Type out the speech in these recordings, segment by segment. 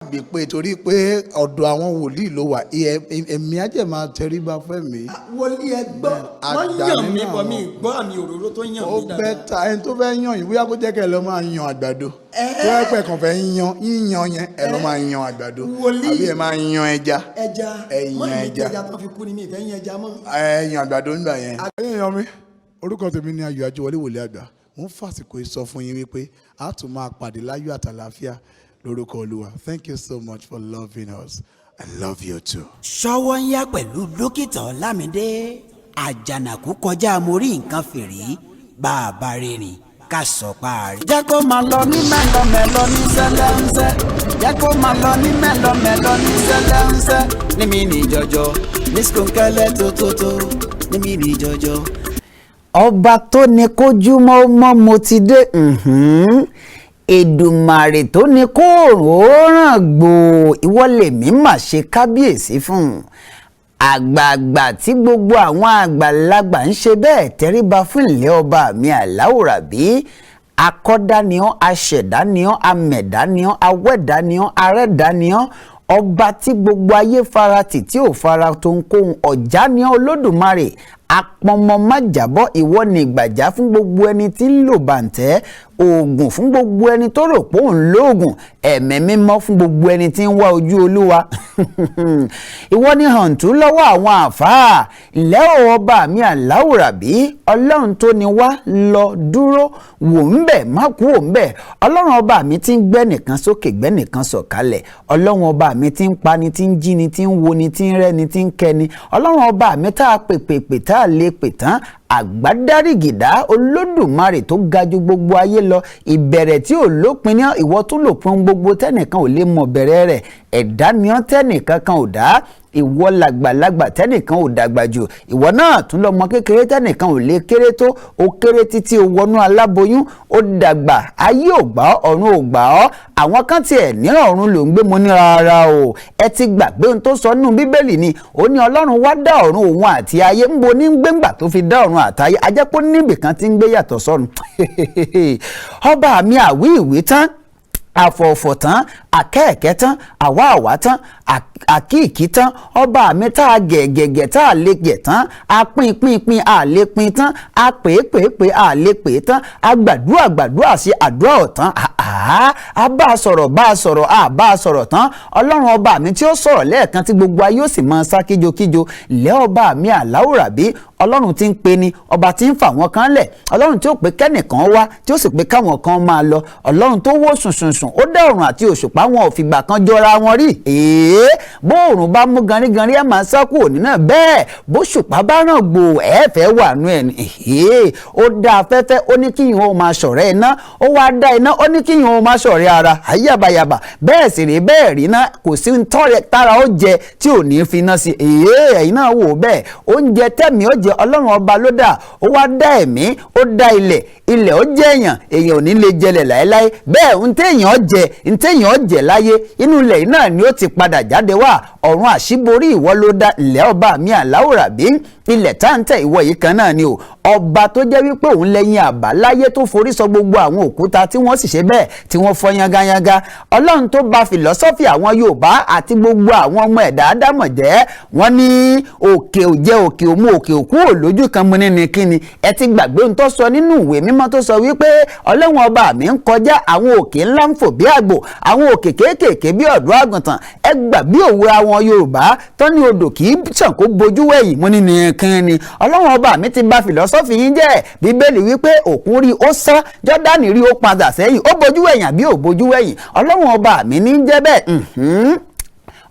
gbé pé torí pé ọ̀dọ̀ àwọn wòlíì ló wà. Ẹ̀mí á jẹ́ máa tẹríba fẹ́mi. Wòlíì, ẹ gbọ́, wọ́n Àgbà yàn mí nínú bọ̀ mi àwọn- gbọ́ àmì òróró tó yàn Ó mí dáadáa. Better ẹni tó fẹ́ yàn yìí, bóyá kó jẹ́ kẹ́ ẹ lọ máa yan àgbàdo. Tó yẹ pé kàn fẹ́ yan yíyan yẹn, ẹ lọ máa yan àgbàdo. Wòlíì. Àbí ẹ máa yan ẹja. Ẹja. Ẹ̀yàn Mọ́ mi. ẹja. Ẹja tó fi kú ni, mi ìfẹ́ yan ẹja mọ́. Ẹ yan àgbàdo nígbà yẹn. Ẹ̀yin èèyàn mi, orúkọ tèmi ni Ayọ̀ Ajíwọlé Wòlíì Àgbà. Mo ń fàsìkò yìí sọ fún yín wípé a tún máa pàdé láyọ̀ àtàlàáfíà lórúkọ Olúwa. Thank you so much for loving us. I love you too. Ṣọwọ́ ń yá pẹ̀lú Dókítà Ọlámídé Àjànàkú kọjá mo rí nǹkan fìrí, bá a bá rìnrìn ká sọ páàrí. Jẹ́ kó máa lọ ní mẹ́lọmẹ́lọ ní sẹ́lẹ̀ńsẹ́, jẹ́ kó máa lọ ní mẹ́lọmẹ́lọ ní sẹ́lẹ̀ńsẹ́, ní mi ní jọjọ ní skunkẹ́lẹ́ tótótó ní mi ní jọjọ. Ọba tó ní kójúmọ́ mọ́, mo ti dé. Èdùmàrè tó ní kóòrùn ó ràn gbòò, ìwọ lèmi mà ṣe kábíyèsí fún un. Àgbààgbà tí gbogbo àwọn àgbàlagbà ń ṣe bẹ́ẹ̀ tẹríba fún, ilé ọba mi àláwòrán bí akọ́dá ni ọ́, aṣẹ̀dá ni ọ́, amẹ̀dá ni ọ́, awẹ́dá ni ọ́, arẹ́dá ni ọ́, ọba tí gbogbo ayé faratì tí ò fara tó ń kóhun ọ̀já ni ọ́. Olódùmarè apọnmọ májàbọ́, ìwọ ni ìgbàjá fún gbogbo ẹni tí ń lò bàǹtẹ́, oògùn fún gbogbo ẹni tó rò pé òun lóògùn, ẹ̀mẹ́ mímọ́ fún gbogbo ẹni tí ń wá ojú Olúwa. Ìwọ ni hàǹtú lọ́wọ́ àwọn àfáà. Ǹlẹ́ o, ọba mi àláwùrà bí, Ọlọ́run tó ní wá lọ dúró wò ń bẹ̀, má kú ò ń bẹ̀. Ọlọ́run ọba mi tí ń gbẹ́ nìkan sókè, gbẹ́ nìkan sọ̀kalẹ̀, Ọlọ́run ọba mi tí ń pani, tí ń jíni, tí ń woni, tí ń rẹ́ni, tí ń kẹni, Ọlọ́run ọba mi tá a pè pè pè tá a lè pè tán, àgbádárìgìdá Olódùmarè tó ga ju gbogbo ayé lọ, ìbẹ̀rẹ̀ tí ò lópin ní ìwọ tó lòpin gbogbo, tẹ́nìkan ò lè mọ̀ bẹ̀rẹ̀ rẹ̀, ẹ̀dá ni ọ́ tẹ́nìkan kan ò dá. Ìwọ làgbàlagbà tẹ́nìkan ò dàgbà jù, ìwọ náà tún lọ́mọ kékeré tẹ́nìkan ò lè kéré tó. Ó kéré títí ó wọnú aláboyún, ó dàgbà, ayé ò gbà ọ́, ọ̀run ò gbà ọ́. Àwọn kan tiẹ̀ ní ọ̀run ló ń gbé mo ní rárá o, ẹ ti gbàgbé ohun tó sọ nínú Bíbélì ni. Ó ní Ọlọ́run wá dá ọ̀run òun àti ayé. Ń bo ní gbéǹgbà tó fi dá ọ̀run àtayé? Ajẹ́pọ̀ níbìkan tí ń gbé yàtọ̀ sọ́run. Ọba mi àwí ìwé tán, àfọ̀ọ̀fọ̀ tán, àkẹ́ẹ̀kẹ́ tán, àwa àwa tán, àkíìkí tán, ọba mi tá a gẹ̀gẹ̀gẹ̀ tá a lè gẹ̀ tán, a pín pín pín a lè pín tán, a pè é pè é pè a lè pè é tán, a gbàdúrà gbàdúrà sí àdúrà ọ̀tán, a bá a sọ̀rọ̀ bá a sọ̀rọ̀ a bá a sọ̀rọ̀ tán. Ọlọ́run ọba mi tí ó sọ̀rọ̀ lẹ́ẹ̀kan tí gbogbo ayé ó sì máa sá kíjokíjo, lẹ́ ọba mi àláwùrà bí, Ọlọ́run tí ń pe ni, ọba tí ń fà wọ́n kan lẹ̀, Ọlọ́run tí ó pé kẹ́nìkan wá, tí ó sì pé káwọn kan máa lọ, Ọlọ́run tó wó sùnsùnsùn, ó dá ọ̀run àti òṣùpá, wọn ò fìgbà kan jọra wọn rí. Èé, bóòrùn bá mú ganríganrí, ẹ̀ máa sá kúrò nínú bẹ́ẹ̀, bóṣùpá bá ràn gbò, ẹ̀ fẹ́ wà nú ẹ̀ ní. Ó dá afẹ́fẹ́, ó ní kíyìn ó máa ṣọ̀rẹ́ iná. Ó wá dá iná, ó ní kíyìn ó máa ṣọ̀rẹ́ ara àyàbàyàbà. Bẹ́ẹ̀ sì rí bẹ́ẹ̀ rí iná, kò sí ń tọ́rẹ tára ó jẹ tí ò ní fi iná sí. Èé, ẹ̀yin náà wò bẹ́ẹ̀, oúnjẹ tẹ̀mí ó jẹ, Ọlọ́run ọba ló dá. Ó wá dá ẹ̀mí, ó dá ilẹ̀, ilẹ̀ ó jẹ́ èèyàn, èèyàn ò ní lè jẹlẹ̀ láéláé. Bẹ́ẹ̀ ń téèyàn jẹ, ń téèyàn jẹ láyé, inú ilẹ̀ náà ni ó ti padà jáde wá. Ọ̀run àṣíborí, ìwọ ló dá ilẹ̀, ọba mi àláwòrán bí ilẹ̀ táǹtẹ̀, ìwọ yìí kan náà ni o. Ọba tó jẹ́ wípé òun lẹ́yìn àbáláyé tó forí sọ gbogbo àwọn òkúta tí wọ́n sì ṣe bẹ́ẹ̀ tí wọ́n fọ́ yángayánga, Ọlọ́run tó bà philosophy àwọn Yorùbá àti gbogbo àwọn ọmọ ẹ̀dá ádámọ̀ jẹ́. Wọ́n ní òkè ò jẹ́ òkè òmu, òkè òkú ò lójú kan. Mu ní ni kíni? Ẹ ti gbàgbé ohun tó sọ nínú ìwé mímọ́ tó sọ wípé Ọlọ́run ọba mi ń kọjá, àwọn òkè ńlá ń fò bí àgbò, àwọn òkè kéékèèké bí ọ̀dọ́ àgùntàn. Ẹ gbàgbé òwe àwọn Yorùbá tó ní odò kì í ṣàn kó bojú wẹ̀yìn. Mo ní ní kíni? Ọlọ́run ọba mi ti bà philosophy yín jẹ́. Bíbélì wípé òkun rí, ó sá, Jọ́dánì rí, ó padà sẹ́yìn. Ó bojú wẹ̀yìn àbí ò bojú wẹ̀yìn? Ọlọ́run ọba mi ní jẹ́ bẹ́ẹ̀.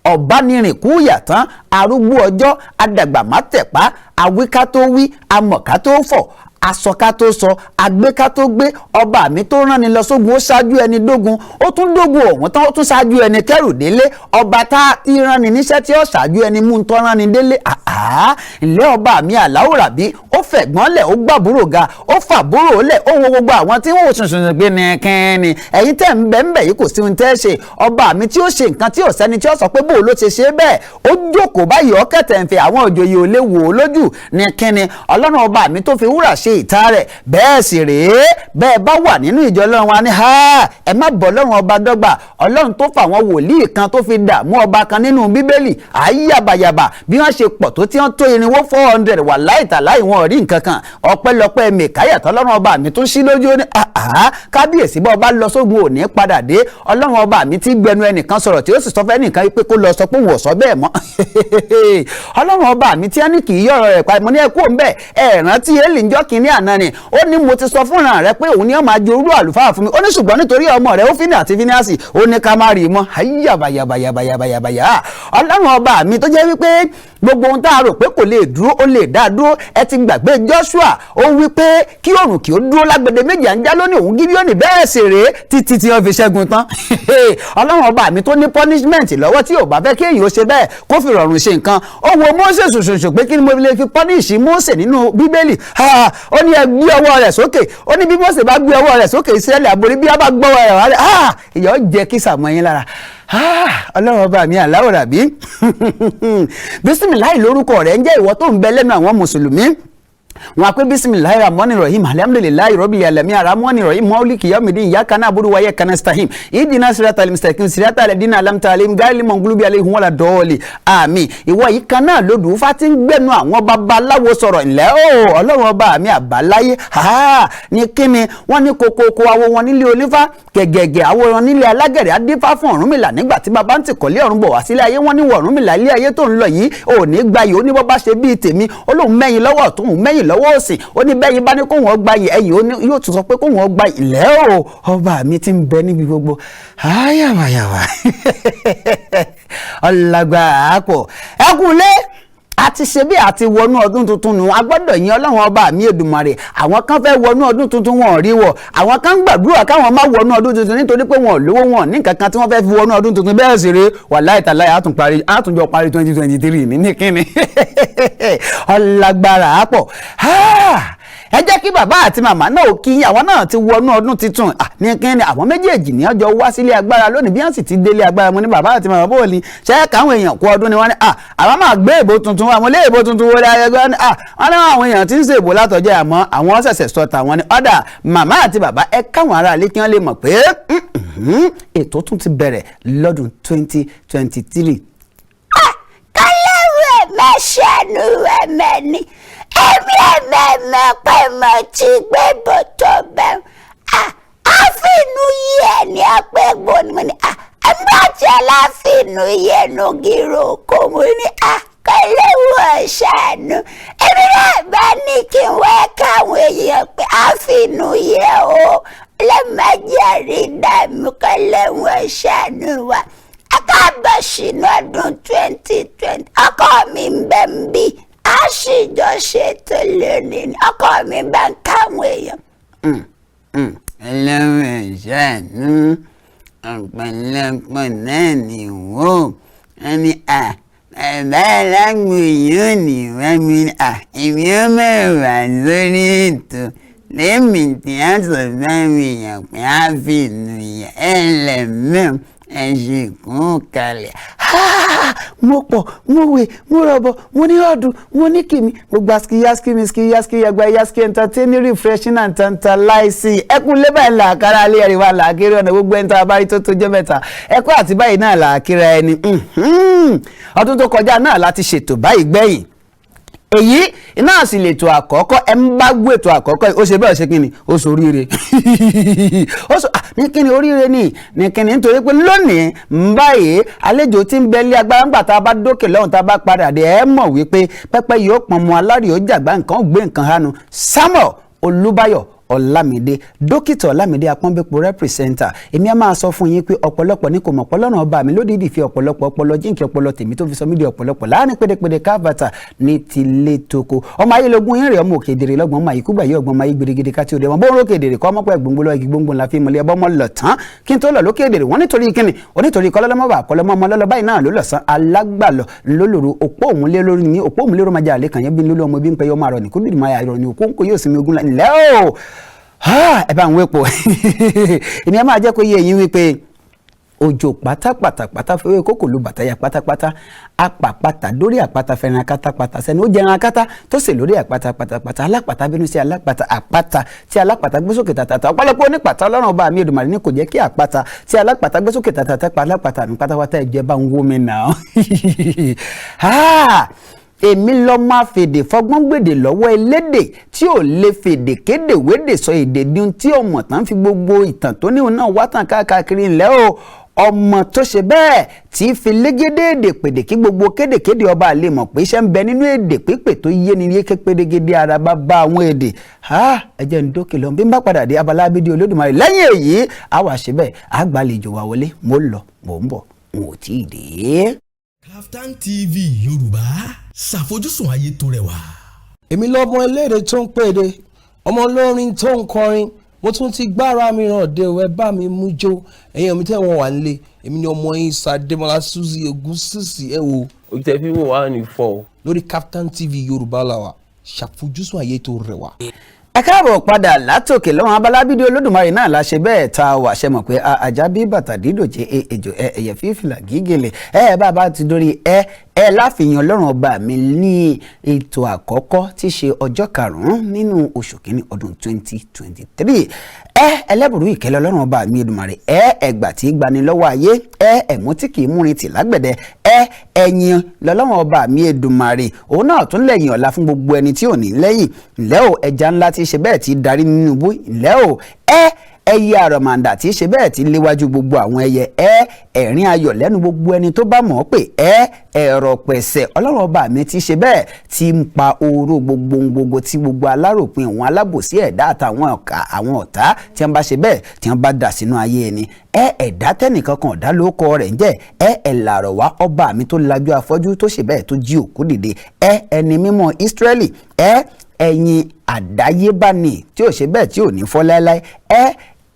Ọ̀bánirìn kú yàtán, arúgbó ọjọ́, adàgbà má tẹ̀pá, awíká tó wí, amọ̀ká tó fọ̀, asọ̀ká tó sọ, agbéká tó gbé, ọba mi tó rán ni lọ sógun, ó ṣáájú ẹni dógun, ó tún dógun ọ̀hún tán, ó tún ṣáájú ẹni kẹrù délé. Ọba tá a ti rán ni níṣẹ́ tí ó ṣáájú ẹni mú un tọ́ rán ni délé. Àá, ilé ọba mi àláwòrán bí ó Fẹ̀gbọ́n lẹ̀, ó gbàbúrò ga, ó fàbúrò lẹ̀, ó wo gbogbo àwọn tí wọ́n wò sùnsùn gbé ní kínní. Ẹ̀yin tẹ̀ ń bẹ̀ ń bẹ̀ yìí, kò sí ohun tẹ́ ṣe. Ọba mi tí ó ṣe nǹkan tí ò sẹ́ni tí ó sọ pé bóò ló ṣe ṣe bẹ́ẹ̀, ó jókòó báyìí, ọ̀kẹ́tẹ̀ ń fẹ́ àwọn òjòyè ò lè wò ó lójú ní kínní. Ọlọ́run ọba mi tó fi wúrà ṣe ìta rẹ̀, bẹ́ẹ̀ sì rèé. Bẹ́ẹ̀ bá wà nínú ìjọ Ọlọ́run wa ní ha, ẹ má bọ̀ Ọlọ́run ọba dọ́gba. Ọlọ́run tó fà àwọn wòlíì kan tó fi dààmú ọba kan nínú Bíbélì àyàbàyàbà, bí wọ́n ṣe pọ̀ tó, tí wọ́n tó irinwó 400, wà láìtàláì, wọn ò rí nǹkan kan. Ọpẹ́lọpẹ́ Mẹ̀káyà tọ́lọ́run ọba mi tún sí lójú. Ó ní kábíyèsí, bá ọba lọ sógun, òní padà dé. Ọlọ́run ọba mi ti gbẹnu ẹnìkan sọ̀rọ̀, tí ó sì sọ fẹ́ nìkan pé kó lọ sọ pé òun ò sọ bẹ́ẹ̀ mọ́. Ọlọ́run ọba mi tí wọ́n ní kì í yọ̀rọ̀ rẹ̀ pa. Mo ní ẹ kú òun bẹ́ẹ̀. Ẹ rántí Élì ńjọ́ kínní àná ni ó ní mo ti sọ fúnra rẹ pé òun ni ó máa jorú àlùfáà fún mi. Ó ní ṣùgbọ́n nítorí ọmọ rẹ̀ Hófínì àti Fíníásì, ó ní ká má rí i mọ́. Ayyabayàbàyàbàyàbàyà, Ọlọ́run ọba mi tó jẹ́ wípé gbogbo ohun tá a rò pé kò lè dúró, ó lè dá dúró. Ẹ ti gbàgbé Joshua, ó wí pé kí òrùn kí ó dúró lágbede méjì, à ń já lónìí òun Gíbíọ́nì. Bẹ́ẹ̀ sì rèé títí tí wọ́n fi ṣẹ́gun tán. Ọlọ́run ọba mi tó ní punishment lọ́wọ́, tí ò bá fẹ́ kí èyí ó ṣe bẹ́ẹ̀, kó fi rọrùn ṣe nǹkan. Ó wo Mósè ṣòṣòṣò pé kí ni mo lè fi punish Mósè nínú Bíbélì? Ó ní ẹ gbé ọwọ́ rẹ̀ sókè. Ó ní bí Mósè bá gbé ọwọ́ rẹ̀ sókè, Ísírẹ́lì àborí. Bí a bá gbọ́wọ́ rẹ̀ wálẹ̀, ìyà ó jẹ kí sàmọ́ yín lára. Ọlọ́run ọba mi aláwòrán bí bísímìláì lórúkọ rẹ̀ ń jẹ́. Ìwọ tó ń bẹ lẹ́nu àwọn mùsùlùmí wọn a pé bisimilahi rahmani rahim, alhamdulilayi rabbil alamin, arahmani rahim, maliki yawmidin, iyyaka na'budu wa iyyaka nasta'in, ihdina siratal mustaqim, siratal ladina an'amta alayhim, ghayril maghdubi alayhim wala dọ́ọ̀lì, àmín. Ìwọ yìí kan náà lodù fá ti ń gbẹnu àwọn babaláwo sọ̀rọ̀. Ńlẹ́ o, Ọlọ́run ọba mi àbáláyé ní kíni wọ́n ní kokoko awo wọn nílé onífá, gẹ̀gẹ̀gẹ̀ awo wọn nílé alágẹ̀rẹ̀, adífá fún Ọ̀rúnmìlà nígbà tí baba ń tìkọ̀lé ọ̀run bọ̀ wá sílé ayé. Wọ́n ní wọ Ọ̀rúnmìlà, ilé ayé tó ń lọ yìí ò ní gbayì. Ó ní bọ́ bá ṣe bíi tèmi. Ó lóun mẹ́yìn lọ́wọ́ ọ̀tún, òun mẹ́yìn lọ́wọ́ òsì. Ó ní bẹ́yìn bá ní kóun ọgbà yìí, ẹ̀yìn ó ní yóò tún sọ pé kóun ọgbà. Ilẹ̀ o, ọba mi ti ń bẹ níbi gbogbo, ayàwàyàwà, ọ̀làgbà àpọ̀ ẹkùnlé àti ṣe bí àti wọnú ọdún tuntun nù. A gbọ́dọ̀ yìn Ọlọ́run ọba mi Èdùmàrè. Àwọn kan fẹ́ wọnú ọdún tuntun, wọn ò rí wọ̀. Àwọn kan ń gbàdúrà káwọn má wọnú ọdún tuntun, nítorí pé wọn ò lówó, wọn ní nǹkan kan tí wọ́n fẹ́ fi wọnú ọdún tuntun. Bẹ́ẹ̀ sì rèé, wàláhì tàláhì, àtúnjọ parí 2023 ní kíni. Ọlágbára àpọ̀. Ẹ jẹ́ kí bàbá àti màmá náà kí àwọn náà ti wọnú ọdún tuntun ní kíni. Àwọn méjèèjì ní ọjọ́ wá sílé agbára lónìí. Bí wọ́n sì ti délé agbára, mo ní bàbá àti màmá, bóò ni ṣé káwọn èèyàn kú ọdún ni? Wọ́n ní àwọn máa gbé ìbò tuntun wa. Mo lé ìbò tuntun wọlé ayẹyẹ ní wọ́n ní àwọn èèyàn tí ń ṣe ìbò látọjọ́, àmọ́ àwọn ṣẹ̀ṣẹ̀ sọ tàwọn ní ọ̀dà. Màmá àti bàbá, ẹ káwọn ará ilé kí wọ́n lè mọ̀ pé ètò tún ti bẹ̀rẹ̀ lọ́dún 2023. Kọ́lẹ́rù ẹ̀mẹ́sẹ̀nu ẹ̀mẹ́ni èmi ẹ̀mẹ́mẹ́ pé mo ti gbé bòtò bẹ́ẹ̀ àfínú yí ẹni àpégbò ni. Mo ní ẹgbẹ́ tí aláfínú yí ẹnu gírò kò. Mo ní kọ́lẹ́rù ẹ̀ṣẹ̀nu èmi náà bá ní kí n wẹ́ káwọn èèyàn pé àfínú yẹ o lẹ́mọ̀jẹ̀rì dàmú. Kọ́lẹ́rù ẹ̀ṣẹ̀nu wa, káàbọ̀ sínú ọdún 2020. Ọkọ mi ń bẹ ń bí, a sì jọ ṣètò lónìí. Ọkọ mi bá ń káwọn èèyàn. Ẹlẹ́wọ̀n ìṣàánú ọ̀pọ̀lọpọ̀ náà ni wò ẹni à bàbá alágbó yóò ní wá mi à èmi ó mẹ́wàá lórí ètò lẹ́mìí tí a sọ báwọn èèyàn pé á fi ìlú yẹn ẹlẹ́mẹ̀ọ́ ẹ ṣe kún kalẹ̀. Mo pọ̀, mo wè, mo rọ̀bọ̀, mo ní ọ̀dùn, mo ní kìmí, gbogbo aski yaski miski yaski yagba yaski, entertaining, refreshing and tantalizing. Ẹkún lébà ńlá àkàrà alẹ́ ẹ̀rí wa làákiri ọ̀nà gbogbo ẹni tá a bá rí tó tó jẹ́ mẹ́ta ẹkún àti báyìí náà làákiri ẹni. Ọdún tó kọjá náà láti ṣètò báyìí gbẹ̀yìn. Èyí iná sì lè tó àkọ́kọ́. Ẹ ń bá gbé ètò àkọ́kọ́, ó ṣe bẹ́ẹ̀ ṣe kíni, ó sọ oríire, ó sọ ní kíni, oríire ni ní kíni, nítorí pé lónìí ń báyìí àlejò tí ń bẹ lé agbára. Ńgbà tá a bá dókè lọ́hùn, tá a bá padà dé, ẹ mọ̀ wípé pẹ́pẹ́ yóò pọn mọ́ alárìí, ó jàgbá nǹkan, ó gbé nǹkan hánu. Samuel Olúbáyọ̀. Ọlámídé, dókítà Ọlámídé Apọ́nbépo representer. Èmi á máa sọ fún yín pé ọ̀pọ̀lọpọ̀ ní kò mọ̀ pọ́lọ́run ọba mi lódìdí fi ọ̀pọ̀lọpọ̀ ọpọlọ jíǹkì ọpọlọ tèmi tó fi sọ mí di ọ̀pọ̀lọpọ̀ láàrin pédépédé káfàtà ní tilé toko. Ọmọ ayélujára yín rè, ọmọ òkè èdèrè lọ́gbọ̀n, ọmọ àyíkúgbà yìí ọgbọ̀n, ọmọ ayé gbèrègèdè ká tí ó dé wọn bóun lókè èdèrè kọ́ ọmọpẹ́ gbòǹgbò lọ igi gbòǹgbò ńlá fi mọ̀lẹ́ ọbọ̀ lọ tán kí n tó lọ lókè èdèrè wọn nítorí kíni onítorí kọ́lọ́lọ́mọ́bà kọ́lọ́mọ́ lọ́lọ́ báyìí náà ló lọ̀sán alágbàlọ̀ ńlọ́lọ́rọ̀ òpó òun lé lórí ní òpó òun lérò máa jẹ́ àlẹ́ kàn yẹn bí lólu ọmọ bí ń pẹ́ yọ ọmọ àrọ̀ nìkú dìdì máa yà ní òkú ń kó yóò sinmi ogun ńlẹ́ o. Ẹ bá ń wépo èmi á máa jẹ́ kó yé eyín wípé òjò pátápátá pátá fẹ́wé kókò lu bàtà ya pátápátá apàpàtà lórí àpáta fẹ́ràn akátá pátá sẹ́ni ó jẹran akátá tó sì lórí àpáta pátápátá alápàtà bínú sí alápàtà àpáta tí alápàtà gbé sókè tàtàtà ọ̀pọ̀lọpọ̀ onípàtà ọlọ́run ọba mi Èdùmàrè ní kò jẹ́ kí àpáta tí alápàtà gbé sókè tàtàtà pa alápàtà mi pátápátá ẹ̀jẹ̀ bá ń wó mi nà án. Èmi lọ máa fèdè fọgbọ́n gbèdè lọ́wọ́ elédè tí ò lè fèdè kéde wédè sọ èdè di ohun tí ọmọ tán fi gbogbo ìtàn tó níhun náà wá tàn káàkiri ńlẹ́ o. Ọmọ tó ṣe bẹ́ẹ̀ tí fi légédé èdè pèdè kí gbogbo kédèkéde ọba lè mọ̀ pé iṣẹ́ ń bẹ nínú èdè pípè tó yé ni yéké pérégedé ara bá bá àwọn èdè. Ẹ jẹ́ ń dókè lọ bí n bá padà dé abala abídí Olódùmarè lẹ́yìn èyí a wà ṣe bẹ́ẹ̀ àgbàlejò wa wọlé. Mo lọ, mò ń bọ̀, n ò tí ì dé. Kaftan TV Yorùbá, ṣàfojúsùn ayé tó rẹwà. Èmi lọ́mọ eléèrè tó ń pèdè, ọmọ olórin tó ń kọrin. Mo tún ti gbára mi ràn dé o, ẹ bá mi mú jó. Ẹ̀yin ọmọ tẹ́ wọ́n wà nílé, èmi ni ọmọ yín Sàdémọ́lá Suzy Ògúnsìsì, ẹ wò. Ojú tẹ fi wò wá ní fọ o. Lórí Kaftan TV Yorùbá la wà, ṣàfojúsùn ayé tó rẹwà. Ẹ káàbọ̀ padà látòkè lọ́wọ́n. Abalábídé Olódùmarè náà la ṣe bẹ́ẹ̀ ta wà ṣe mọ̀ pé ajá bí bàtà dídòjé ejò ẹ̀yẹ fífìlà gígèlè ẹ bá bá ti dórí ẹ ẹ láfihàn Ọlọ́run ọba mi ní ètò àkọ́kọ́ tí ṣe ọjọ́ karùn-ún nínú oṣù kínní ọdún 2023. Ẹ ẹlẹ́bùrú ìkẹ́lẹ́ Ọlọ́run ọba mi Èdùmàrè, ẹ ẹgbà tí gbani lọ́wọ́ ayé, ẹ ẹ̀mú tí kì í múrin tì lágbẹ̀dẹ, ẹ ẹ̀yìn lọ́lọ́run ọba mi Èdùmàrè òun náà tún lẹ́yìn ọ̀la fún gbogbo ẹni tí ò ní lẹ́yìn. Ǹlẹ́ o, ẹja ńlá tí ṣe bẹ́ẹ̀ ti darí nínú ibú. Ǹlẹ́ o, ẹ ẹyẹ àrọ̀màǹdà tí ṣe bẹ́ẹ̀ ti léwájú gbogbo àwọn ẹyẹ, ẹ ẹ̀rín ayọ̀ lẹ́nu gbogbo ẹni tó bá mọ̀ ọ́ pé ẹ ẹ̀rọ pẹ̀sẹ̀ Ọlọ́run ọba mi ti ṣe bẹ́ẹ̀ ti ń pa oró gbogbo gbogbo tí gbogbo aláròpin òun alábòsí ẹ̀dá àtàwọn ọ̀ka àwọn ọ̀tá tí wọ́n bá ṣe bẹ́ẹ̀ tí wọ́n bá dà sínú ayé ẹni. Ẹ ẹ̀dá tẹ́nìkan kan ọ̀dá ló kọ rẹ̀ ń jẹ́ ẹ ẹ̀làrọ̀ wá ọba mi tó lajú afọ́jú tó ṣe bẹ́ẹ̀ tó jí òkú dìde, ẹ ẹni mímọ́ Ísírẹ́lì, ẹ ẹ̀yin àdáyébá ni tí ò ṣe bẹ́ẹ̀ tí ò ní fọ́ láéláé, ẹ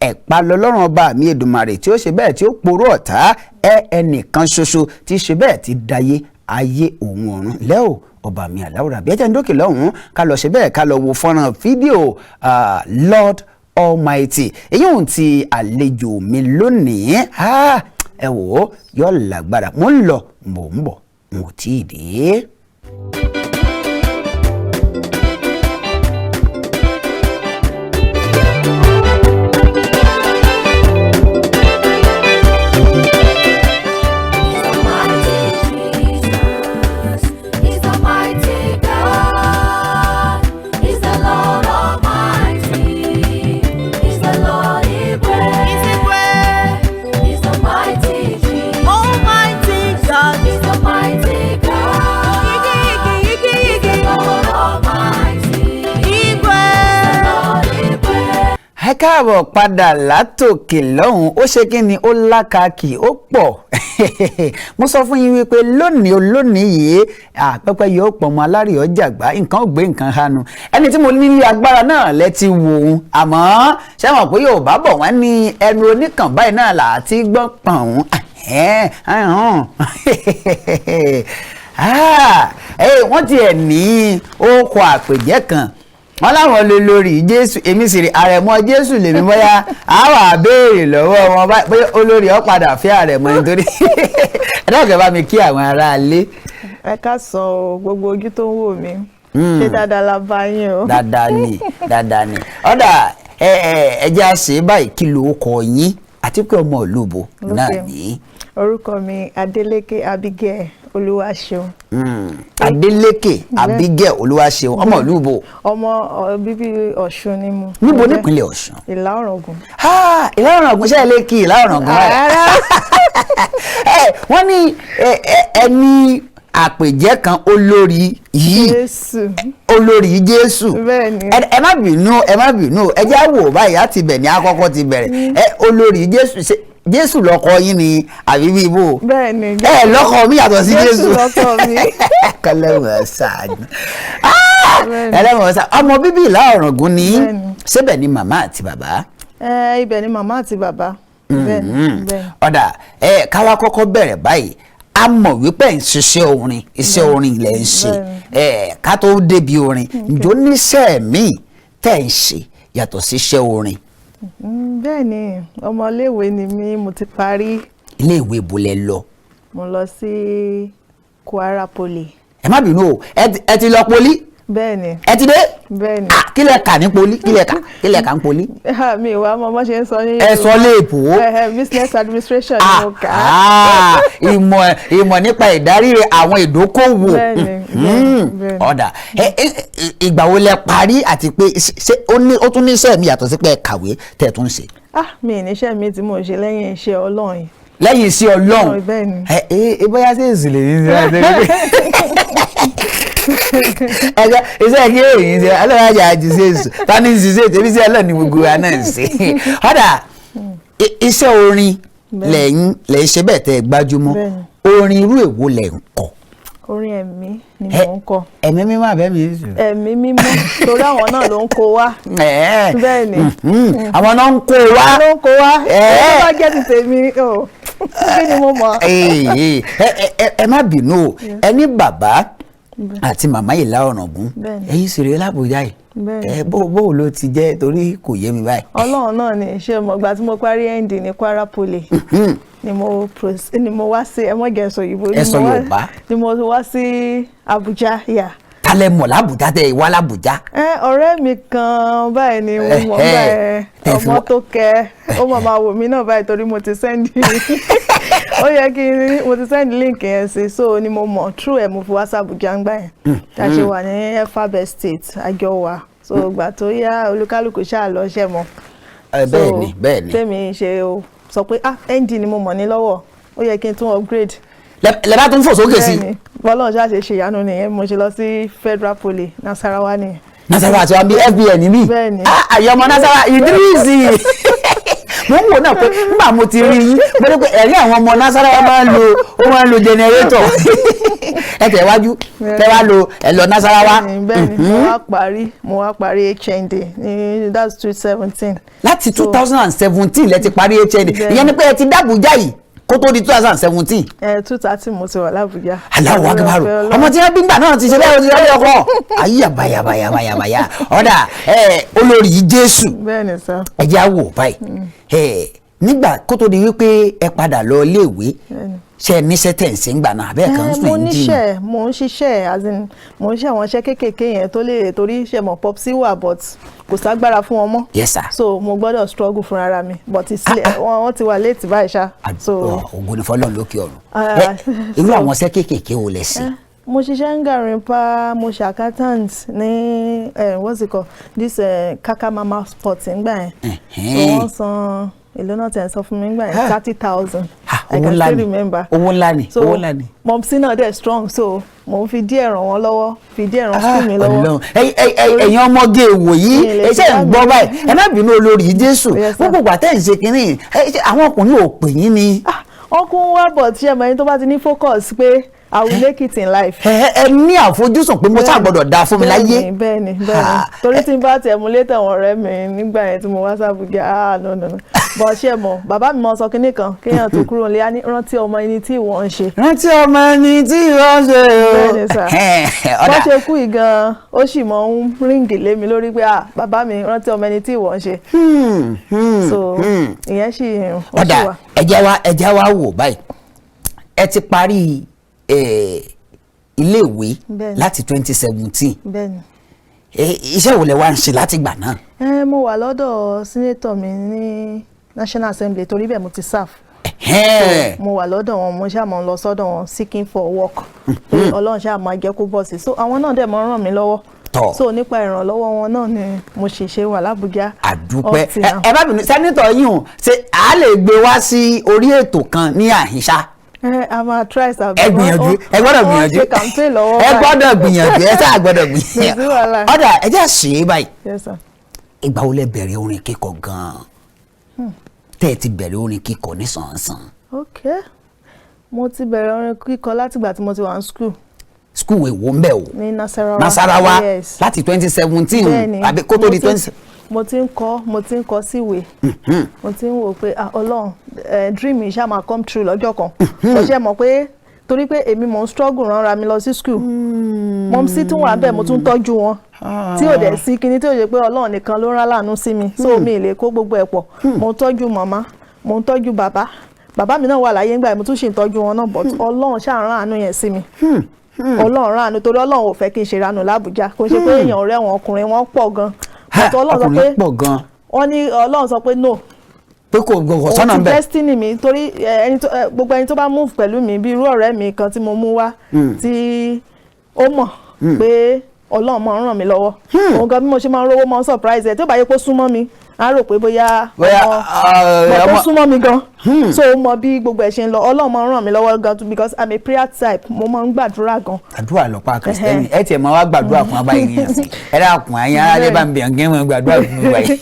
ẹ̀pá lọ́lọ́run ọba mi Èdùmàrè tí ó ṣe bẹ́ẹ̀ tí ó poró ọ̀tá, ẹ ẹnìkan ṣoṣo tí ṣe bẹ́ẹ̀ ti dayé ayé òun ọ̀run lẹ́ò ọba mi àláwùrà. Bí ẹ jẹ́ ń dókè lọ́hùn-ún ká lọ ṣe bẹ́ẹ̀ ká lọ wo fọ́nrán fídíò Lord Almighty èyí òun ti àlejò mi lónìí. Ẹ wò ó yọ lágbára. Mò ń lọ, mò ń bọ̀, n ò tí ì dé. Ẹ káàbọ̀ padà látòkè lọ́hùn. Ó ṣe kí ni, ó lákàkì, ó pọ̀. Mo sọ fún yín wípé lónìí olónìí yìí àpẹpẹ yóò pọ̀ mọ́ alárìí ọjà gbá nǹkan ò gbé nǹkan hanu. Ẹni tí mo nílé agbára náà lẹ ti wò ó, àmọ́ ṣé wọn pé Yorùbá bọ̀ wọ́n ní ẹnu oníkàn báyìí náà là á ti gbọ́n pọ̀n. Wọ́n tiẹ̀ ní ó kọ àpèjẹ́ kan wọ́n láwọn lè lórí Jésù, èmi sì rí àrẹ̀mọ Jésù lèmi, bóyá a wà béèrè lọ́wọ́ wọn bóyá olórí ọ padà fẹ́ àrẹ̀mọ nítorí ẹ dákẹ́ bá mi kí àwọn aráalé. Ẹ káàsán o, gbogbo ojú tó ń wò mí, ṣé dáadáa la bá yín o. Dáadáa ni, dáadáa ni. Ọ̀dà ẹ jẹ́ à ṣe báyìí, kí ló kọ yín àti pé ọmọ ìlú bo náà ní. Orúkọ mi Adélékè Abigail Olúwaṣeun. Adélékè Abigail Olúwaṣeun, ọmọ ìlú bo. Ọmọ bíbí Ọ̀ṣun ni mo. Níbo nípínlẹ̀ Ọ̀ṣun? Ìlà Ọ̀ràngún. Ìlà Ọ̀ràngún, ṣe é lè kí Ìlà Ọ̀ràngún báyìí? Wọ́n ní ẹni Àpèjẹ́ kan olórí yìí. Jésù. Olórí Jésù. Bẹ́ẹ̀ni. Ẹ má bínú, ẹ má bínú, ẹ jẹ́ á wò báyìí, láti ibẹ̀ ní àkọ́kọ́ ti bẹ̀rẹ̀. Ẹ olórí Jésù, ṣe Jésù lọ́kọ yín ni àbí bí ibo? Bẹ́ẹ̀ni. Ẹ lọ́kọ mi yàtọ̀ sí Jésù? Jésù lọ́kọ mi. Kẹlẹ́wọ̀n ṣáájú. Bẹ́ẹ̀ni. Ẹlẹ́wọ̀n ṣáájú. Ọmọ bíbí Ìlá Ọ̀ràngún ni? Bẹ́ẹ̀ni. Síbẹ̀ ni màmá àti bàbá? Ẹ, ibẹ̀ ni màmá àti bàbá. Bẹ́ẹ̀ni, bẹ́ẹ̀ni. Ọ̀dà, ẹ káwá kọ́kọ́ bẹ̀rẹ̀ báyìí. A mọ̀ wípé ẹ̀ ń ṣiṣẹ́ orin, iṣẹ́ orin ilẹ̀ ń ṣe. Ẹ ká tó débi orin, ǹjọ́ níṣẹ́ míì tẹ̀ ń ṣe yàtọ̀ sí iṣẹ́ orin? Bẹ́ẹ̀ni, ọmọléèwé ni mí, mo ti parí. Ilé ìwé ibo lẹ lọ? Mo lọ sí Kwara Poly. Ẹ má bínú o, ẹ ti lọ poly? Bẹ́ẹ̀ni. Ẹ ti dé? Bẹ́ẹ̀ni. Ah, kí lẹ kà ní poly? Kí lẹ kà ní poly? Mi ìwà ọmọ ọmọ ṣe ń sọ ní. Ẹ sọ léèbó. Business administration ni mo kà á. Ah, ìmọ̀ nípa ìdarí àwọn ìdókòwò. Bẹ́ẹ̀ni, bẹ́ẹ̀ni, bẹ́ẹ̀ni. Ọ̀dà, ìgbà wo lẹ parí, àti pé ṣé ó tún ní iṣẹ́ mi yàtọ̀ sí pé ẹ kàwé tẹ̀ tún ṣe? Ah, mi ì níṣẹ́ mi tí mò ń ṣe lẹ́yìn iṣẹ́ Ọlọ́run yìí. Lẹ́yìn iṣẹ́ Ọlọ́run? Bẹ́ẹ̀ni. Ẹ ẹ bóyá sí èsì lè ní ṣe ẹgbẹ́ iṣẹ́ kí èyí ṣe ọlọ́run àjà àjù sí èsù tani ń ṣiṣẹ́ ètò iṣẹ́ Ọlọ́run ni gbogbo wa náà ń ṣe. Ọ̀dà, iṣẹ́ orin lẹ́yìn ṣe bẹ́ẹ̀ tẹ́ ẹ gbájúmọ́. Orin irú èwo lẹ̀ ń kọ? Orin ẹ̀mí ni mò ń kọ. Ẹ̀mí mímọ́ àbẹ́mi Jésù? Ẹ̀mí mímọ́, torí àwọn náà ló ń kó wá. Bẹ́ẹ̀ ni. Àwọn náà ń kó wá. Ló ń kó wá. Tó bá jẹ́ ti tèmi o, kí ni mo mọ̀? Ẹ má bínú o, ẹ ní bàbá àti màmá Ìlá Ọ̀ràngún, ẹ̀yin sì rèé l'Àbújá yìí. Ẹ bó ló ti jẹ́, torí kò yé mi báyìí. Ọlọ́run náà ni. Ṣé mo gbà tí mo parí ND ní Kwara Poly ni mo ni mo wá sí, ẹ mọ̀ jẹ́ sọ òyìnbó. Ẹ sọ Yorùbá. Ni mo wá sí Àbújá yà. Talẹ mọ̀ l'Àbújá tẹ ìwá l'Àbújá? Ẹ, ọ̀rẹ́ mi kan báyìí ni mo mọ̀ báyìí, ọmọ tó kẹ ó mọ̀ máa wò mí náà báyìí, torí mo ti send, ó yẹ kí mo ti send link yẹn sí, so ni mo mọ̀ through ẹ̀ mo fi wá sí Àbújá ńgbà yẹn. Tá a ṣe wà ní Efab State àjọ wa, so ìgbà tó yá, olúkálùkù ṣáà lọ ṣẹ́ mọ́. Bẹ́ẹ̀ni, bẹ́ẹ̀ni. Tèmi ṣe o sọ pé, ah, ND ni mo mọ̀ ní lọ́wọ́, ó yẹ kí n tún upgrade. Lẹ bá tún fò sókè sí. Bẹ́ẹ̀ni, bọ́lá ṣáà ṣe ṣe ìyanu nìyẹn, mo ṣe lọ sí Federal Poly Nasarawa nìyẹn. Nasarawa àti wọn bí FBN níbí? Bẹ́ẹ̀ni. Àyè ọmọ Nasarawa, Idris, mo ń wò náà pé nígbà mo ti rí yín, mo rí pé ẹ̀rí àwọn ọmọ Nasarawa máa ń lo, ó máa ń lo generator. Ẹ tẹ̀ wájú, tẹ̀ wá lo, ẹ lọ Nasarawa. Bẹ́ẹ̀ni, mo wá parí HND ní, that's 2017. Láti 2017 lẹ ti parí HND? Ìyẹn ni pé ẹ ti d'Àbújá yìí kó tó di 2017. Ẹ, 2013 mo ti wà l'Àbújá. Allahu Akbar! Ọmọ tí wọ́n bí gbà náà ti ṣe bẹ́ẹ̀, ó ti lọ́ọ́ ọkọ ayé àbáyàbáyàbáyà. Ọ̀dà, ẹ olórí Jésù. Bẹ́ẹ̀ni sá. Ẹ jẹ́ á wò báyìí, ẹ nígbà kó tó di wípé ẹ padà lọ iléèwé, ṣe níṣẹ́ tẹ̀ ń ṣe ń gbà náà, abẹ́ kan sùn Mo ń jí? níṣẹ́, mo ń ṣiṣẹ́, as in mo ń ṣe àwọn iṣẹ́ kéékèèké yẹn tó lè, torí ṣe mọ̀ popsi wà, but kò ságbára fún wọn mọ́. Yes sir. So mo gbọ́dọ̀ struggle fúnra ra mi, but wọ́n ti wà late báyìí ṣá. So Ògo ni f'Ọlọ́run lókè ọ̀run. Irú àwọn iṣẹ́ kéékèèké wo lẹ ṣe? Mo ṣiṣẹ́ ń Gàrínpá, mo ṣe accountant ní what's it called, this Kaka Mama Sport ńgbà yẹn. So wọ́n san, èló náà tẹ̀ ń sọ fún mi ńgbà yẹn, 30,000. I can still remember. Owó ńlá ni, owó ńlá ni. Mọ̀mísí náà dẹ̀ strong, so mo ń fi díẹ̀ ràn wọ́n lọ́wọ́, fi díẹ̀ ràn school mi lọ́wọ́. Ẹ̀yin ọmọge èwò yìí, ẹ ṣe ń gbọ́ báyìí. Ẹ má bínú, olórí Jésù, gbogbo ìgbà tẹ́ ń ṣe kínní, àwọn ọkùnrin ò pè yín ni? Ọkùnrin wá bọ̀ tí ẹ mọ̀, ẹni tó bá ti ní focus pé I will make it in life. Ẹ ní àfojúsùn pé mo ṣáà gbọ́dọ̀ dáa fún mi láyé. Bẹ́ẹ̀ni, bẹ́ẹ̀ni, torí tí n bá tiẹ̀ mú létà àwọn ọ̀rẹ́ mi nígbà yẹn tí mo wá s'Àbújá, ah, no, no, no. Bọ̀ ṣe mọ̀, bàbá mi mọ sọ kinní kan, kéèyàn tó kúrò nílé, á ní, "Rántí ọmọ ẹni tí ìwọ ń ṣe." Rántí ọmọ ẹni tí ìwọ ń ṣe o. Bẹ́ẹ̀ni sà. Bó ṣe kú yìí gan, ó sì mọ ń ring lé mi lórí pé, "Ah, bàbá mi, rántí ọmọ ẹni tí ìwọ ń ṣe." So ìyẹn sì ó sì wà. Ọ̀dà, ẹ jẹ́ wá wò báyìí. Ẹ ti parí iléèwé láti 2017. Bẹ́ẹ̀ni. Iṣẹ́ wo lẹ wá ń ṣe láti ìgbà náà? Ẹ, mo wà lọ́dọ̀ senator mi ní National Assembly, torí bẹ́ẹ̀ mo ti serve. Mo wà lọ́dọ̀ wọn, mo ṣáà máa ń lọ sọ́dọ̀ wọn seeking for work, pé Ọlọ́run ṣáà máa jẹ́ kó bọ̀ sí, so àwọn náà dẹ̀ máa ń ràn mí lọ́wọ́. So nípa ìrànlọ́wọ́ wọn náà ni mo ṣì ṣe wà l'Ábùjá. Àdúpẹ́. Ẹ bá bínú, senator yìí hàn ṣe à lè gbé wá sí orí ètò kan ní àhìnṣá? Ẹ a máa try sir. Ẹ gbìyànjú, ẹ gbọ́dọ̀ gbìyànjú. Wọ́n ṣe campaign lọ́wọ́ Ẹ báyìí. gbọ́dọ̀ gbìyànjú, ẹ sáà gbọ́dọ̀ Kò sí gbìyànjú. wàhálà. Ọ̀dà, ẹ jẹ́ ṣe é báyìí. Yes sir. Ìgbà wo lẹ bẹ̀rẹ̀ orin kíkọ gan-an, tẹ́ ẹ ti bẹ̀rẹ̀ orin kíkọ ní sàn-án? Ok, mo ti bẹ̀rẹ̀ orin kíkọ látìgbà tí mo ti wà ní school. School èwo ń bẹ̀ o? Ní Nasarawa. Nasarawa? Yes. Láti 2017? Bẹ́ẹ̀ni. Àbí kó tó di Mo ti- twenty? Mo ti ń kọ síwèé, mo ti ń wò pé, ah, Ọlọ́run, dream mi ṣáà máa come true lọ́jọ́ kan. Mo ṣe mọ̀ pé torí pé èmi mò ń struggle ránra mi lọ sí school, mumsy tún wà bẹ́ẹ̀, mo tún tọ́jú wọn, tí ò dẹ̀ sí kinní tí ò jẹ́ pé Ọlọ́run nìkan ló rán láàánú sí mi, so mi lè kó gbogbo ẹ̀ pọ̀. Mo ń tọ́jú màmá, mo ń tọ́jú bàbá, bàbá mi náà wà láyé ńgbà yẹn, mo tún ṣì ń tọ́jú wọn náà, but Ọlọ́run ṣáà rán àánú yẹn sí mi. Ọlọ́run rán àánú torí Ọlọ́run ò fẹ́ kí n ṣe ìranù l'Ábùjá. Kò ṣe pé èèyàn ọ̀rẹ́ wọn, ọkùnrin wọn pọ̀ gan, but Ọlọ́run sọ pé Ọkùnrin pọ̀ gan. Wọ́n ní Ọlọ́run sọ pé no. Pé kò sọ́nà Òun ń ti bẹ̀. destiny mi, torí ẹni tó gbogbo ẹni tó bá move pẹ̀lú mi, bí irú ọ̀rẹ́ mi kan tí mo mú wá, tí ó mọ̀ pé Ọlọ́run máa ń ràn mí lọ́wọ́. Òun gan, bí mo ṣe máa ń rówó, máa ń surprise ẹ̀. Tí ó bá yẹ kó súnmọ́ mi, á rò pé bóyá Bóyá, ọmọ tó ọmọ- súnmọ́ mi gan, so ó mọ bí gbogbo ẹ̀ ṣe ń lọ. Ọlọ́run máa ń ràn mí lọ́wọ́ gan too, because I'm a prayer type. Mo máa ń gbàdúrà gan. Àdúrà lọ́pàá Kristẹni. Ẹ tiẹ̀ máa wá gbàdúrà fún abáyé ní ẹ̀sìn. Ẹ dákun, àyìn aráalé bá ń bẹ̀ ń gẹ́ wọn gbàdúrà fún mi báyìí.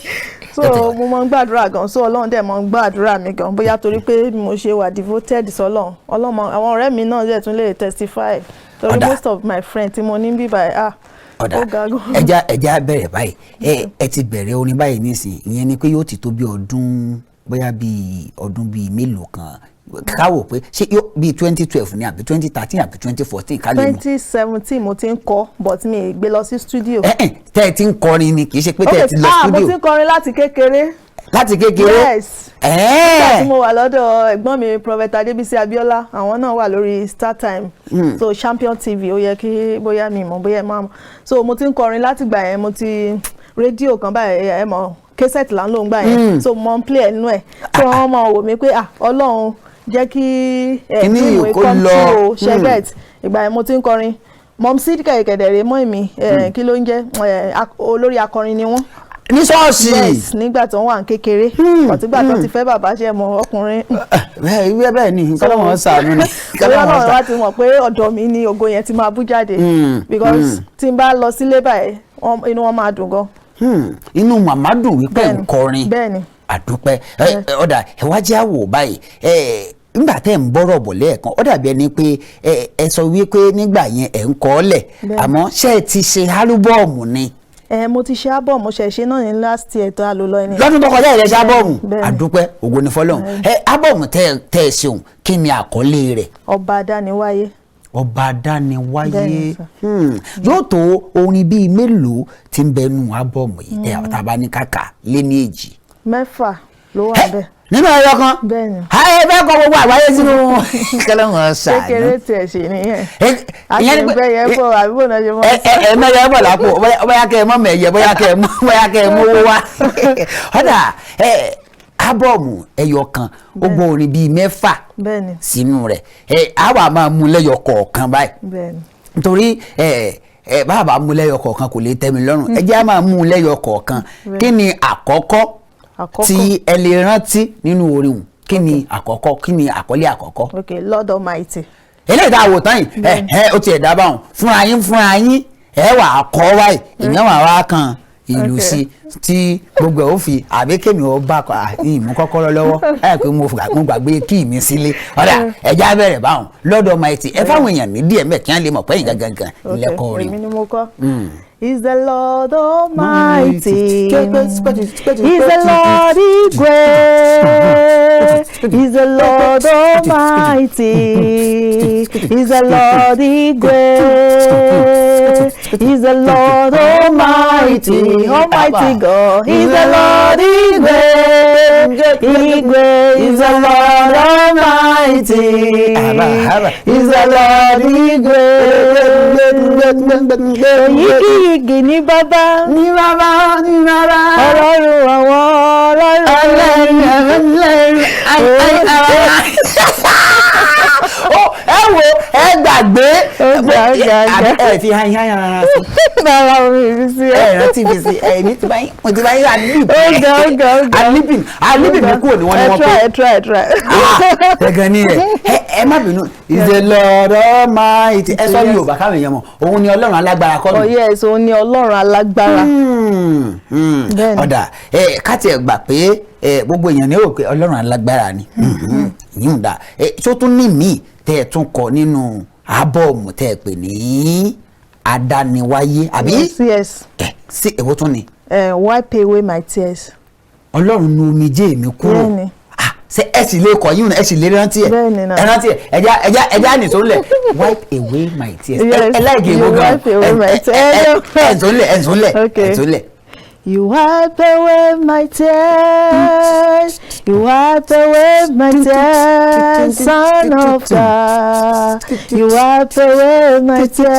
So mo máa ń gbàdúrà gan, so Ọlọ́run dẹ̀ máa ń gbàdúrà mi gan, bóyá torí pé mo ṣe wà devoted sọ́lọ́run. Ọlọ́run àwọn ọ̀rẹ́ mi náà dẹ̀ tún lè testify, torí Ọ̀dà. most of my friends tí mo ní bí báyìí, ah, Ọ̀dà, ó ga gan. ẹja bẹ̀rẹ̀ báyìí. Ẹ ti bẹ̀rẹ̀ orin báyìí nísìn, ìyẹn ni pé yóò ti tó bí ọdún, bóyá bí ọdún bíi mélòó kan, káwò pé ṣé yóò bíi 2012 ni àbí 2013 àbí 2014, ká lè mọ̀. 2017 mo ti ń kọ, but mi ì gbé lọ sí studio. Ẹ ẹ, tẹ́ ẹ ti ń kọrin ni, kì í ṣe pé tẹ́ ẹ ti lọ Ah, mo studio. ti ń kọrin láti kékeré. Láti kékeré? Yes. Nígbà tí Ẹ̀ẹ́. mo wà lọ́dọ̀ ẹ̀gbọ́n mi, Prophet Adébísí Abíọ́lá, àwọn náà wà lórí StarTime, so Champion TV, ó yẹ kí bóyá mi mọ̀, bóyá ẹ máa mọ̀. So mo ti ń kọrin láti gbà yẹn. Mo ti rédíò kan báyìí, ẹ mọ̀ cassette là ń lò ń gbà yẹn, so mo ń play ẹnu ẹ̀, so wọ́n máa wò mí pé, ah, Ọlọ́run jẹ́ kí ẹ Kíní dream yìí kó come lọ. true o. Ṣe get? Ìgbà yẹn mo ti ń kọrin. Mumsy kẹ̀kẹ̀dẹ̀rẹ̀ mọ́ mi, kí ló ń jẹ́, olórí akọrin ni wọ́n. Ní ṣọ́ọ̀ṣì? Yes, nígbà tó ń wà ní kékeré, ọ̀tígbà tó ti fẹ́ bàbá, ṣe mọ ọkùnrin. Bẹ́ẹ̀ bẹ́ẹ̀ bẹ́ẹ̀ ni, kọ́lọ́wọ́n ṣàánú ni. Torí Kọ́lọ́wọ́n Ọlọ́run ṣàánú. wá ti mọ̀ pé ọ̀dọ̀ mi ni ògo yẹn ti máa bú jáde, because tí n bá lọ sílé báyìí, inú wọn máa dùn gan. Inú màmá dùn wípé ń Bẹ́ẹ̀ni, kọrin. Bẹ́ẹ̀ni. Àdúpẹ́. Ẹ ọ̀dà, ẹ wá jẹ́ àwò báyìí. Ẹ nígbà tẹ́ ń bọ́rọ̀ bọ̀ lẹ́ẹ̀kan, ó dàbí ẹni pé ẹ sọ wípé nígbà yẹn ẹ̀ ń kọ́ ọ́ lẹ̀. Bẹ́ẹ̀ni. Àmọ́ ṣé ẹ ti ṣe álúbọ̀mù ni? Ẹ mo ti ṣe album, mo ṣe ṣe náà ní last year tó a lò lọ ẹni. Lọ́dún tó kọjá ìrẹsì álbọ̀mù? Bẹ́ẹ̀ni. Àdúpẹ́, ògo ni fọ́lọ́run. Ẹ álbọ̀mù tẹ́ ẹ ṣeun, kí ni àkọlé rẹ̀? Ọba Adániwáyé. Ọba Adániwáyé. Bẹ́ẹ̀ni, sir. Yóò tó orin bíi mélòó tí ń bẹnu álbọ̀mù yìí tẹ́ tá a bá ní kàkà lé ní èjì? 6 ló wà bẹ́ẹ̀. Nínú ẹyọ kan? Bẹ́ẹ̀ni. Ayé fẹ́ kọ gbogbo àgbáyé sínú, kẹlẹ́wọ̀n ṣàánú. Kékeré tiẹ̀ ṣe nìyẹn. A Ìyẹn ṣe ni ń pé- bẹ́ yẹn bọ̀, àbí bò náà ṣe mọ́. Ẹ ẹ ẹ mẹ́yẹ bọ̀ lápò, bóyá kẹ́ ẹ mọ́ mẹ́yẹ, bóyá kẹ́ ẹ mú owó wá. Ọ̀dà, ẹ ábọ̀mù ẹyọ kan, ó gbọ́ orin bíi 6 Bẹ́ẹ̀ni. sínú rẹ̀. Ẹ á wà máa mú lẹ́yọ kọ̀ọ̀kan báyìí, Bẹ́ẹ̀ni. nítorí ẹ ẹ bàbá mú lẹ́yọ kọ̀ọ̀kan kò lè tẹ́ mi lọ́rùn. Ẹ jẹ́ á máa mú lẹ́yọ kọ̀ọ̀kan. Kí ni àkọ́kọ́ Àkọ́kọ́. tí ẹ lè rántí nínú orin hùn? Kí ni àkọ́kọ́? Kí ni àkọ́lé àkọ́kọ́? Ok, Lord Almighty. Eléyìí tá a wò tán yìí, ẹ ẹ ó tiẹ̀ dábàá hàn fúnra yín, fúnra yín ẹ wà á kọ́ wáyìí, ìyẹn wà wá kan ìlú sí tí gbogbo ẹ̀ ó fi, àbí kémi ó bá ìmú kọ́kọ́rọ́ lọ́wọ́ ẹ pé mo gbàgbé kí mi sílé. Ọ̀dà, ẹja bẹ̀rẹ̀ báwọn Lord Almighty. Ẹ fáwọn èèyàn ní díẹ̀ mẹ́ kí wọ́n lè mọ̀ pé yín gangan lẹ́kọ̀ọ́ Èmi rí. ni mo kọ́. Is the Lord Almighty. Is the Lord great. Is the Lord Almighty. Is the Lord great. Is the Lord Almighty. Almighty God. Is the Lord great. He great. Is the Lord Almighty. Is the Lord great. Yígíyígì ní bàbá. Ní bàbá, ní bàbá. Ọlọ́run àwọn ọlọ́run. Ó ẹ wo ẹ. Ẹ gbàgbé. Ó ga, ó ga, ó ga. Ẹ fi hàn hàn hàn sí. Rárá, omi ìfi sí ẹ. Ẹ rántí fi sí ẹ ní tí báyìí, mo ti báyìí alíbì. Ó ga, ó ga, ó ga. Alíbì, alíbì mi kúrò ní wọ́n ní wọ́n pé. Ẹ try, ẹ try, ẹ try. Gẹ́gẹ́ ní ẹ ẹ má bínú. Is the Lord Almighty. Ẹ sọ ní Yorùbá káwọn èèyàn mọ̀, òun ni Ọlọ́run alágbára kọ́ Oh mi. yes, òun ni Ọlọ́run alágbára. Bẹ́ẹ̀ni. Ọ̀dà ẹ ká tiẹ̀ gbà pé ẹ gbogbo èèyàn ní rò pé Ọlọ́run alágbára ni yíyún dà. Ẹ tó tún ní míì tẹ́ ẹ tún kọ nínú ábọ̀mù tẹ́ ẹ pè ní Adániwáyé, àbí? Yes, yes. Ẹ sí, èwo tún ni? Wipe away my tears. Ọlọ́run nu omijé mi kúrò. Bẹ́ẹ̀ni. Ah, ṣé ẹ sì lè kọ yíyún, ẹ sì lè rántí ẹ? Bẹ́ẹ̀ni náà. Ẹ rántí ẹ, ẹja ẹja ẹja nìṣó lẹ̀, wipe away my tears. Yes, Ẹ láìkè you ìwọ gan. wipe away my tears. Ẹ ǹzọ́ lẹ̀, ẹ ǹzọ́ lẹ̀, ẹ Okay. ǹzọ́ lẹ̀. You wipe away my tears. You wipe away my tears, Son of God. You wipe away my tears.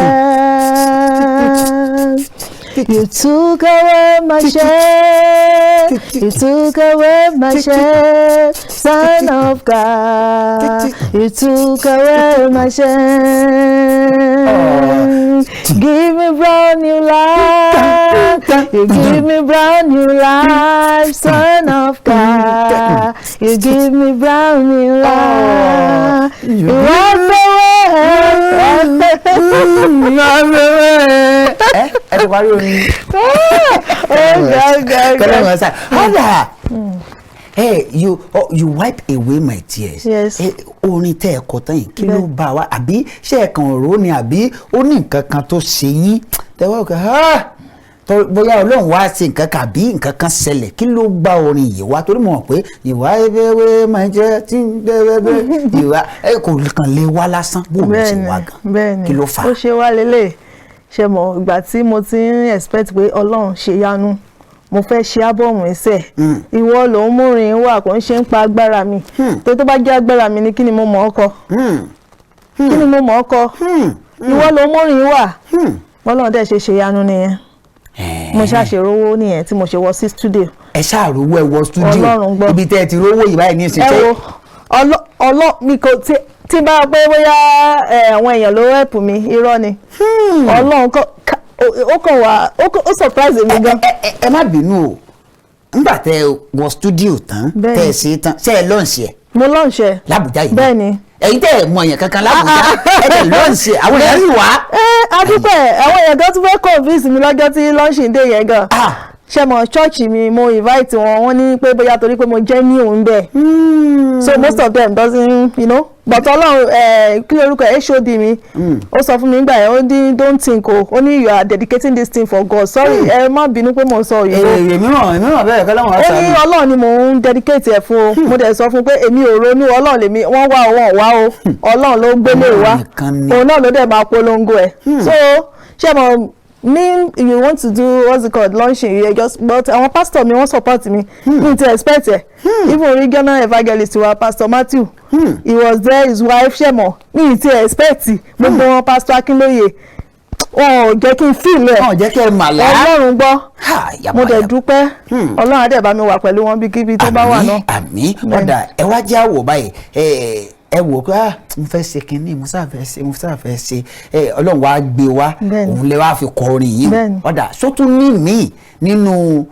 You took away my shame. You took away my shame, Son of God. You took away my shame. Give me brand new life. You give me brand new life, Son of God. You give me brand new life. You wipe away. Ẹ ẹ ti parí orin. Oh God, God, Kọ́lá God. wọn sá ọ̀dà ẹ you, oh, you wipe away my tears. Yes. Ẹ orin tẹ́ ẹ kọ tán yìí, kí ló bá wa, àbí ṣé ẹ kàn rò ó ni, àbí ó ní nǹkan kan tó ṣe yín tẹ́wọ́ kẹ́ ha bóyá Ọlọ́run wá ṣe nǹkan kan àbí nǹkan kan ṣẹlẹ̀, kí ló gba orin yìí wá? Torí mo mọ̀ pé ìwà ewéwé máa jẹ́ tí ń bẹ́ẹ̀bẹ́ẹ́ ìwà ẹ kò kàn lè wá lásán, bó ló ṣe wá gan? Bẹ́ẹ̀ni. Kí ló fà á? Ó ṣe wá lélẹ̀, ṣe mọ̀ ìgbà tí mo ti ń expect pé Ọlọ́run ṣe yanu, mo fẹ́ ṣe ábọ̀mù ẹsẹ̀, ìwọ ló ń múrin wà, kò ń ṣe ń pa agbára mi tó bá jẹ́ agbára mi ni, kí ni mo mọ̀ ọ́ kọ? Kí ni mo mọ̀ ọ́ kọ? Ìwọ ló ń múrin wà. Bọ́lọ́run dẹ̀ ṣe ṣe yanu nìyẹn. Mo ṣàṣe rówó nìyẹn tí mo ṣe wọ sí studio. Ẹ ṣáà rówó, ẹ wọ studio. Ọlọ́run gbọ́. Ibi tẹ́ ẹ ti rówó yìí báyìí ní ìsìn Ẹ tẹ́ wo ọlọ ọlọ mi kò tí tí bá pé bóyá ẹ, àwọn èèyàn ló help mi, irọ́ ni. Ọlọ́run ó kàn wá, ó surprise mi gan. Ẹ má bínú o, nígbà tẹ́ ẹ wọ studio tán, tẹ́ ẹ ṣe tán, ṣe ẹ launch ẹ? Mo launch ẹ. L'Ábùjá yìí? Bẹ́ẹ̀ni. Ẹ̀yin tẹ́ ẹ mọ èèyàn kankan l'Ábùjá, ẹ tẹ́ launch ẹ, àwọn èèyàn sì wá. Ẹ adúpẹ́, àwọn èèyàn gan tún fẹ́ convince mi lọ́jọ́ tí launching day yẹn gan. Ṣe mọ̀ church mi, mo invite wọn, wọ́n ní pé bóyá torí pé mo jẹ́ ní òun bẹ́ẹ̀, so most of them doesn't but Ọlọ́run ẹ kí lorúkọ ẹ, HOD mi, ó sọ fún mi nígbà yẹn, ó ní don't think o, ó ní you are dedicating this thing for God. Sorry, ẹ má bínú pé mo ń sọ òyìnbó. Èrè mìíràn mìíràn bẹ́ẹ̀ kọ́ lọ́wọ́. Ó ní Ọlọ́run ni mò ń dedicate ẹ̀ fún o. Mo dẹ̀ sọ fún un pé èmi ò ronú, Ọlọ́run lèmi wọ́n wá o, wọ́n wá o, Ọlọ́run ló gbélé wa, òun náà ló dẹ̀ máa polongo ẹ̀. So ṣé mo ní you want to do, what's it called, launching, you just, but àwọn pastor mi, wọ́n support mi, mi ti expect ẹ̀. Even regional evangelist wa, Pastor Matthew, he was there, his wife. Ṣé mo mi ti expect gbogbo wọn, Pastor Akinlóye, wọn ò jẹ́ kí n feel ẹ̀. Wọn ò jẹ́ kí ẹ mà lá. Ọlọ́run gbọ́, mo dẹ̀ dúpẹ́. Ọlọ́run á dẹ̀ bá mi wà pẹ̀lú wọn bí kíbi tó bá wà náà. Àmín. Ọ̀dà, ẹ wá jẹ́ àwò báyìí. Ẹ ẹ wò pé ah, mo fẹ́ ṣe kinní, mo sáà fẹ́ ṣe, mo sáà fẹ́ ṣe ẹ, Ọlọ́run wá gbé wá, òun lè wá fi kọ orin yìí. Ọ̀dà, sótún ní míì nínú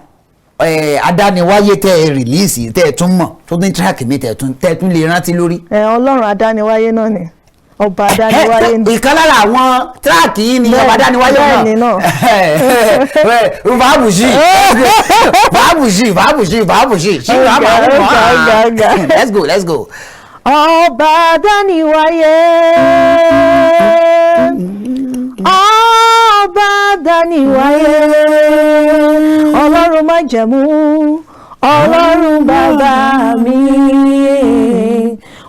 ẹ Adániwáyé tẹ́ ẹ release, tẹ́ ẹ tún mọ̀ tó ní track mi tẹ́ ẹ tún lè rántí lórí? Ẹ Ọlọ́run adániwáyé náà ni, ọba adániwáyé ni. Ìkan lára àwọn track yìí ni ọba adániwáyé náà. Bẹ́ẹ̀ni náà. Fàábùsì fàábùsì fàábùsì fàábùsì sí. Ọ̀gá. Let's go, let's go. Ọba adániwáyé, ọba adániwáyé, Ọlọ́run májẹ̀mú, Ọlọ́run bàbá mi,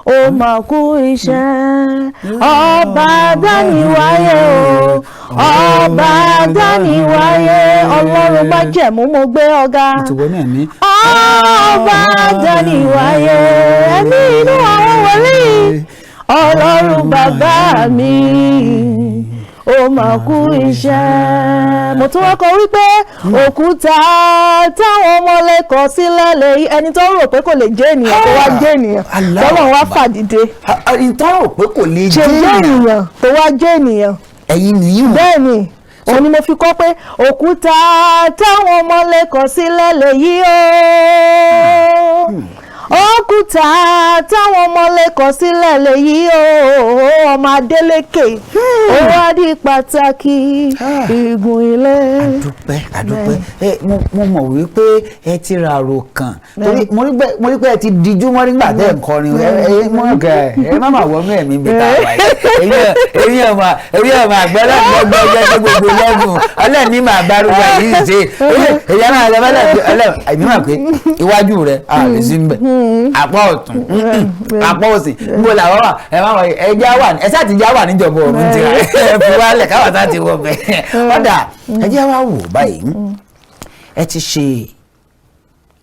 ó mà kú iṣẹ́. Ọba adániwáyé o, ọba adániwáyé, Ọlọ́run májẹ̀mú, mo gbé ọ̀gá. Ìtùwọ́ náà ní. Ọba adániwáyé, ẹ̀mí inú àwọn wòlíì, Ọlọ́run bàbá mi, Ó máa kú iṣẹ́. Mo tún wá kọ wípé òkúta táwọn ọmọlé kọ sílẹ̀ lèyí, ẹni tó rò pé kò lè jẹ́ ènìyàn tó wá jẹ́ ènìyàn, Allahu tọ́lọ́run wá Akbar. fàdìde. Ìtàn rò pé kò lè ṣe jẹ́ jẹ́ ènìyàn. ènìyàn tó wá jẹ́ ènìyàn. Ẹ̀yin nìyí. Bẹ́ẹ̀ ni, òun ni mo fi kọ́ pé òkúta táwọn ọmọlé kọ sílẹ̀ lèyí o, òkúta táwọn ọmọlé kọ sílẹ̀ lèyí o, ọmọ Adélékè, ó wá di pàtàkì igun ilé. Àdúpẹ́, àdúpẹ́. Ẹ mo mọ̀ wípé ẹ ti ra àròkàn, torí mo rí pé ẹ ti dijú mọ́ nígbà tẹ́ ẹ̀ ń kọrin. Ẹ ẹ mọ́ kẹ ẹ má má wọnú ẹ̀mí bí tá a wà yìí. Èyí ọmọ àgbẹ̀rẹ̀ gbọ́gbọ́ jẹ́ ní gbogbo lẹ́gùn ọlẹ́ni máa bá rúbọ yìí ṣe èyí máa lọ ọlẹ́. Èmi mọ̀ pé iwájú rẹ̀ a lè sí mbẹ̀, apá ọ̀tún, apá òsì, níbo làwọn wà? Ẹ má wọ ẹ jẹ́ wà, ẹ sáà ti jẹ́ wà níjọba ọ̀run ti rà, ẹ fi wálẹ̀ káwọn sáà ti wọ bẹ̀. Ọ̀dà, ẹ jẹ́ wá wò báyìí, ẹ ti ṣe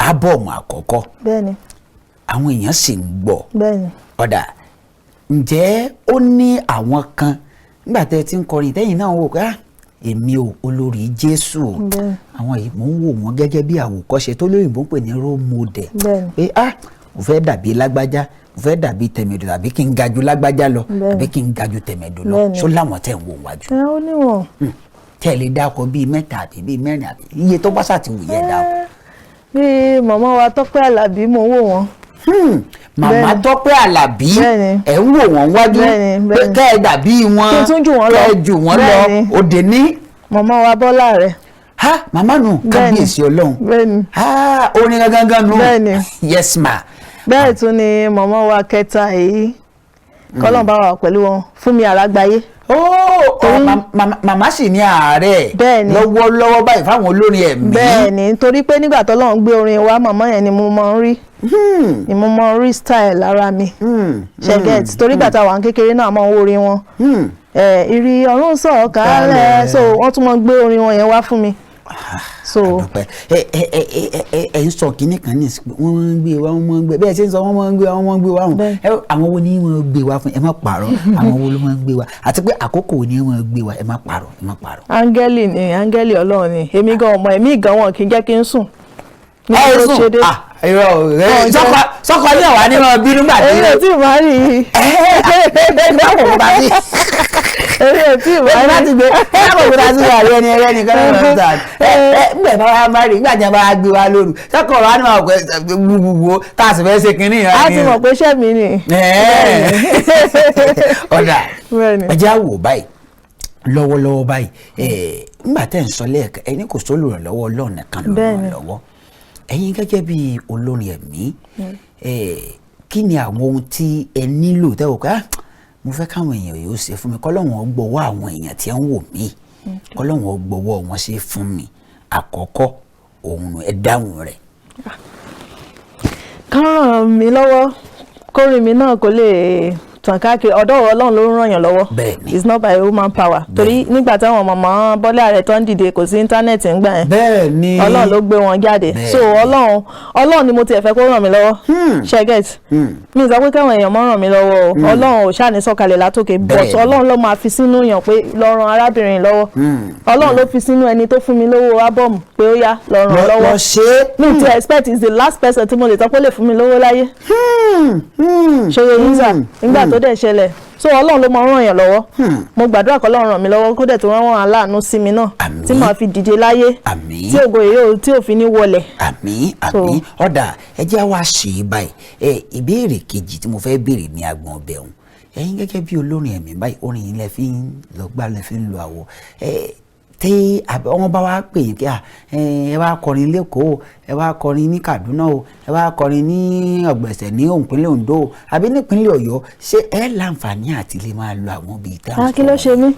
ábọ̀mù àkọ́kọ́, Bẹ́ẹ̀ni. àwọn èèyàn sì ń gbọ́. Bẹ́ẹ̀ni. Ọ̀dà, ǹjẹ́ ó ní àwọn kan nígbà tẹ́ ẹ ti ń kọrin tẹ́yìn náà wò pé, "Ah, èmi ò olórí Jésù o, àwọn yìí mò ń wò wọ́n gẹ́gẹ́ bí àwòkọ́ṣe tó lóyìnbó ń pè ní role model, pé ah, mo fẹ́ dàbí lágbájá, mo fẹ́ dàbí tẹ̀mẹ̀dù, tàbí kí n ga ju lágbájá lọ, tàbí kí n ga ju tẹ̀mẹ̀dù lọ"? Ṣó láwọn tẹ̀ ń wò wájú? Ẹ ó níwọ̀n. Tẹ́ ẹ lè dákọ bíi mẹ́ta àbí bíi mẹ́rin àbí iye tó bá ṣàti wù yẹn dákọ. Bí màmá wa Tọ́pẹ́ Àlàbí, mo wò wọ́n. Màmá Tọ́pẹ́ Àlàbí, ẹ̀ ń wò wọ́n wájú pé kẹ́ ẹ dàbí wọn? Kí n tún jù wọ́n lọ. Kẹ́ ẹ jù wọ́n lọ. Òde ní. Màmá wa Bọ́lá rẹ̀. Ha, màmá nù, kábíyèsí Ọlọ́run. Ha, orin gangan nù. Yes ma. Bẹ́ẹ̀ tún ni màmá wa kẹta èyí, kọ́lọ́n bá wà pẹ̀lú wọn, Fúnmi Àràgbáyé. Màmá sì ní ààrẹ lọ́wọ́lọ́wọ́ báyìí fáwọn olórin ẹ̀mí. Bẹ́ẹ̀ni, torí pé nígbà tọ́lọ́run gbé orin wa, màmá yẹn ni mo máa ń rí, ni mo máa ń rí style lára mi, ṣe get? Torí gbà tá a wà ní kékeré náà, máa ń wo orin wọn, ìrì ọ̀run sọ̀ kálẹ̀, so wọ́n tún máa ń gbé orin wọn yẹn wá fún mi. So ẹ ẹ ẹ ẹ ẹ ẹ ń sọ kínní kan ní ìsìnkú, wọ́n máa ń gbé wa, wọ́n máa ń gbé bẹ́ẹ̀ ṣe ń sọ, wọ́n máa ń gbé wa, wọ́n máa ń gbé wa hàn. Àwọn wo ni wọ́n gbé wa fún? Ẹ má pààrọ̀, àwọn wo ló máa ń gbé wa, àti pé àkókò wo ni wọ́n gbé wa? Ẹ má pààrọ̀, ẹ má pààrọ̀. Áńgẹ́lì ni, áńgẹ́lì Ọlọ́run ni. Èmi gan ọmọ ẹ̀mí gan, wọn kì í jẹ́ kí n sùn. Ẹ sùn? Ah, irọ́ o, sọkọ ní ọ̀wá ní wọn bínú gbà tí. Èmi ò tí ì máa rí i. Èmi ò tí ì máa rí i. Láti gbé lákòókò láti wà rí ẹni ẹni kan náà lọ́sà ẹ ẹ ńgbẹ bá wa má rí nígbà tí wọn bá gbé wa lóru, sọkọ wa ní wọn kọ gbogbo tá a sì fẹ́ ṣe kínní yẹn. A ti mọ̀ pé iṣẹ́ mi ni. Ọ̀dà, ẹ jẹ́ á wò báyìí lọ́wọ́lọ́wọ́ báyìí, ńgbà tẹ́ ń sọ lẹ́ẹ̀kan, ẹni kò sólùrànlọ́wọ́, Ọlọ́run nìkan lọ́wọ́. Ẹ̀yin gẹ́gẹ́ bí olórin ẹ̀mí, kí ni àwọn ohun tí ẹ nílò tẹ́ wò pé, "Ah, mo fẹ́ káwọn èèyàn yóò ṣe fún mi, kọ́lọ́wọ́n gbọ́wọ́ àwọn èèyàn tí ń wò mí, kọ́lọ́wọ́n gbọ́wọ́ wọn ṣe fún mi"? Àkọ́kọ́ òun, ẹ dáhùn rẹ̀. Kán ràn mí lọ́wọ́ kórìn mi náà kó lè tàn káàkiri. Ọ̀dọ̀ Ọlọ́run ló ń ràn yàn lọ́wọ́. It's not by human power, torí nígbà táwọn màmá Bọ́lá rẹ̀ tó ń dìde, kò sí íńtánẹ́ẹ̀tì ńgbà yẹn. Ọlọ́run ló gbé wọn jáde. So Ọlọ́run ni mo tiẹ̀ fẹ́ kó ràn mí lọ́wọ́, ṣe get? Mi sọ pé káwọn èèyàn mọ́ ràn mí lọ́wọ́ o. Ọlọ́run ò ṣáà ní sọ̀kalẹ̀ látòkè, but Ọlọ́run ló máa fi sínú yàn pé lọ ran arábìnrin lọ́wọ́. Ọlọ́run ló fi sínú ẹni tó fún mi lówó ábọ̀mù pé ó yá, lọ ràn lọ́wọ́. Mi ti expect is the last person tí mo lè sọ pé ó lè fún mi lówó láyé, ṣe yẹ yín sà? Nígbà tó dẹ̀ ṣẹlẹ̀, so Ọlọ́run ló máa ràn yàn lọ́wọ́. Mo gbàdúrà kọ́ Ọlọ́run ràn mí lọ́wọ́, kó dẹ̀ tó rán wọn aláàánú sí mi náà tí màá fi dìde láyé, tí ògo yìí tí ò fi ní wọlẹ̀. Àmín, àmín. Ọ̀dà, ẹ jẹ́ wá ṣe é báyìí. Ẹ ìbéèrè kejì tí mo fẹ́ béèrè ní agbọ̀n ọbẹ̀ ọ̀hún, ẹ̀yin gẹ́gẹ́ bí olórin ẹ̀mí báyìí, orin yìí lẹ fi ń lọ gbá, lẹ fi ń lo àwọ̀ ẹ, tí wọ́n bá wá pè yín kí ẹ wá kọrin lẹ́kọ̀ọ́, ẹ wá kọrin ní Kaduna o, ẹ wá kọrin ní Ọ̀gbẹ̀sẹ̀ ní òǹpínlẹ̀ Ondo o, àbí nípínlẹ̀ Ọ̀yọ́, ṣé ẹ láǹfààní àti lè máa lo àwọn bíi táwọn? Kí ló ṣe mí?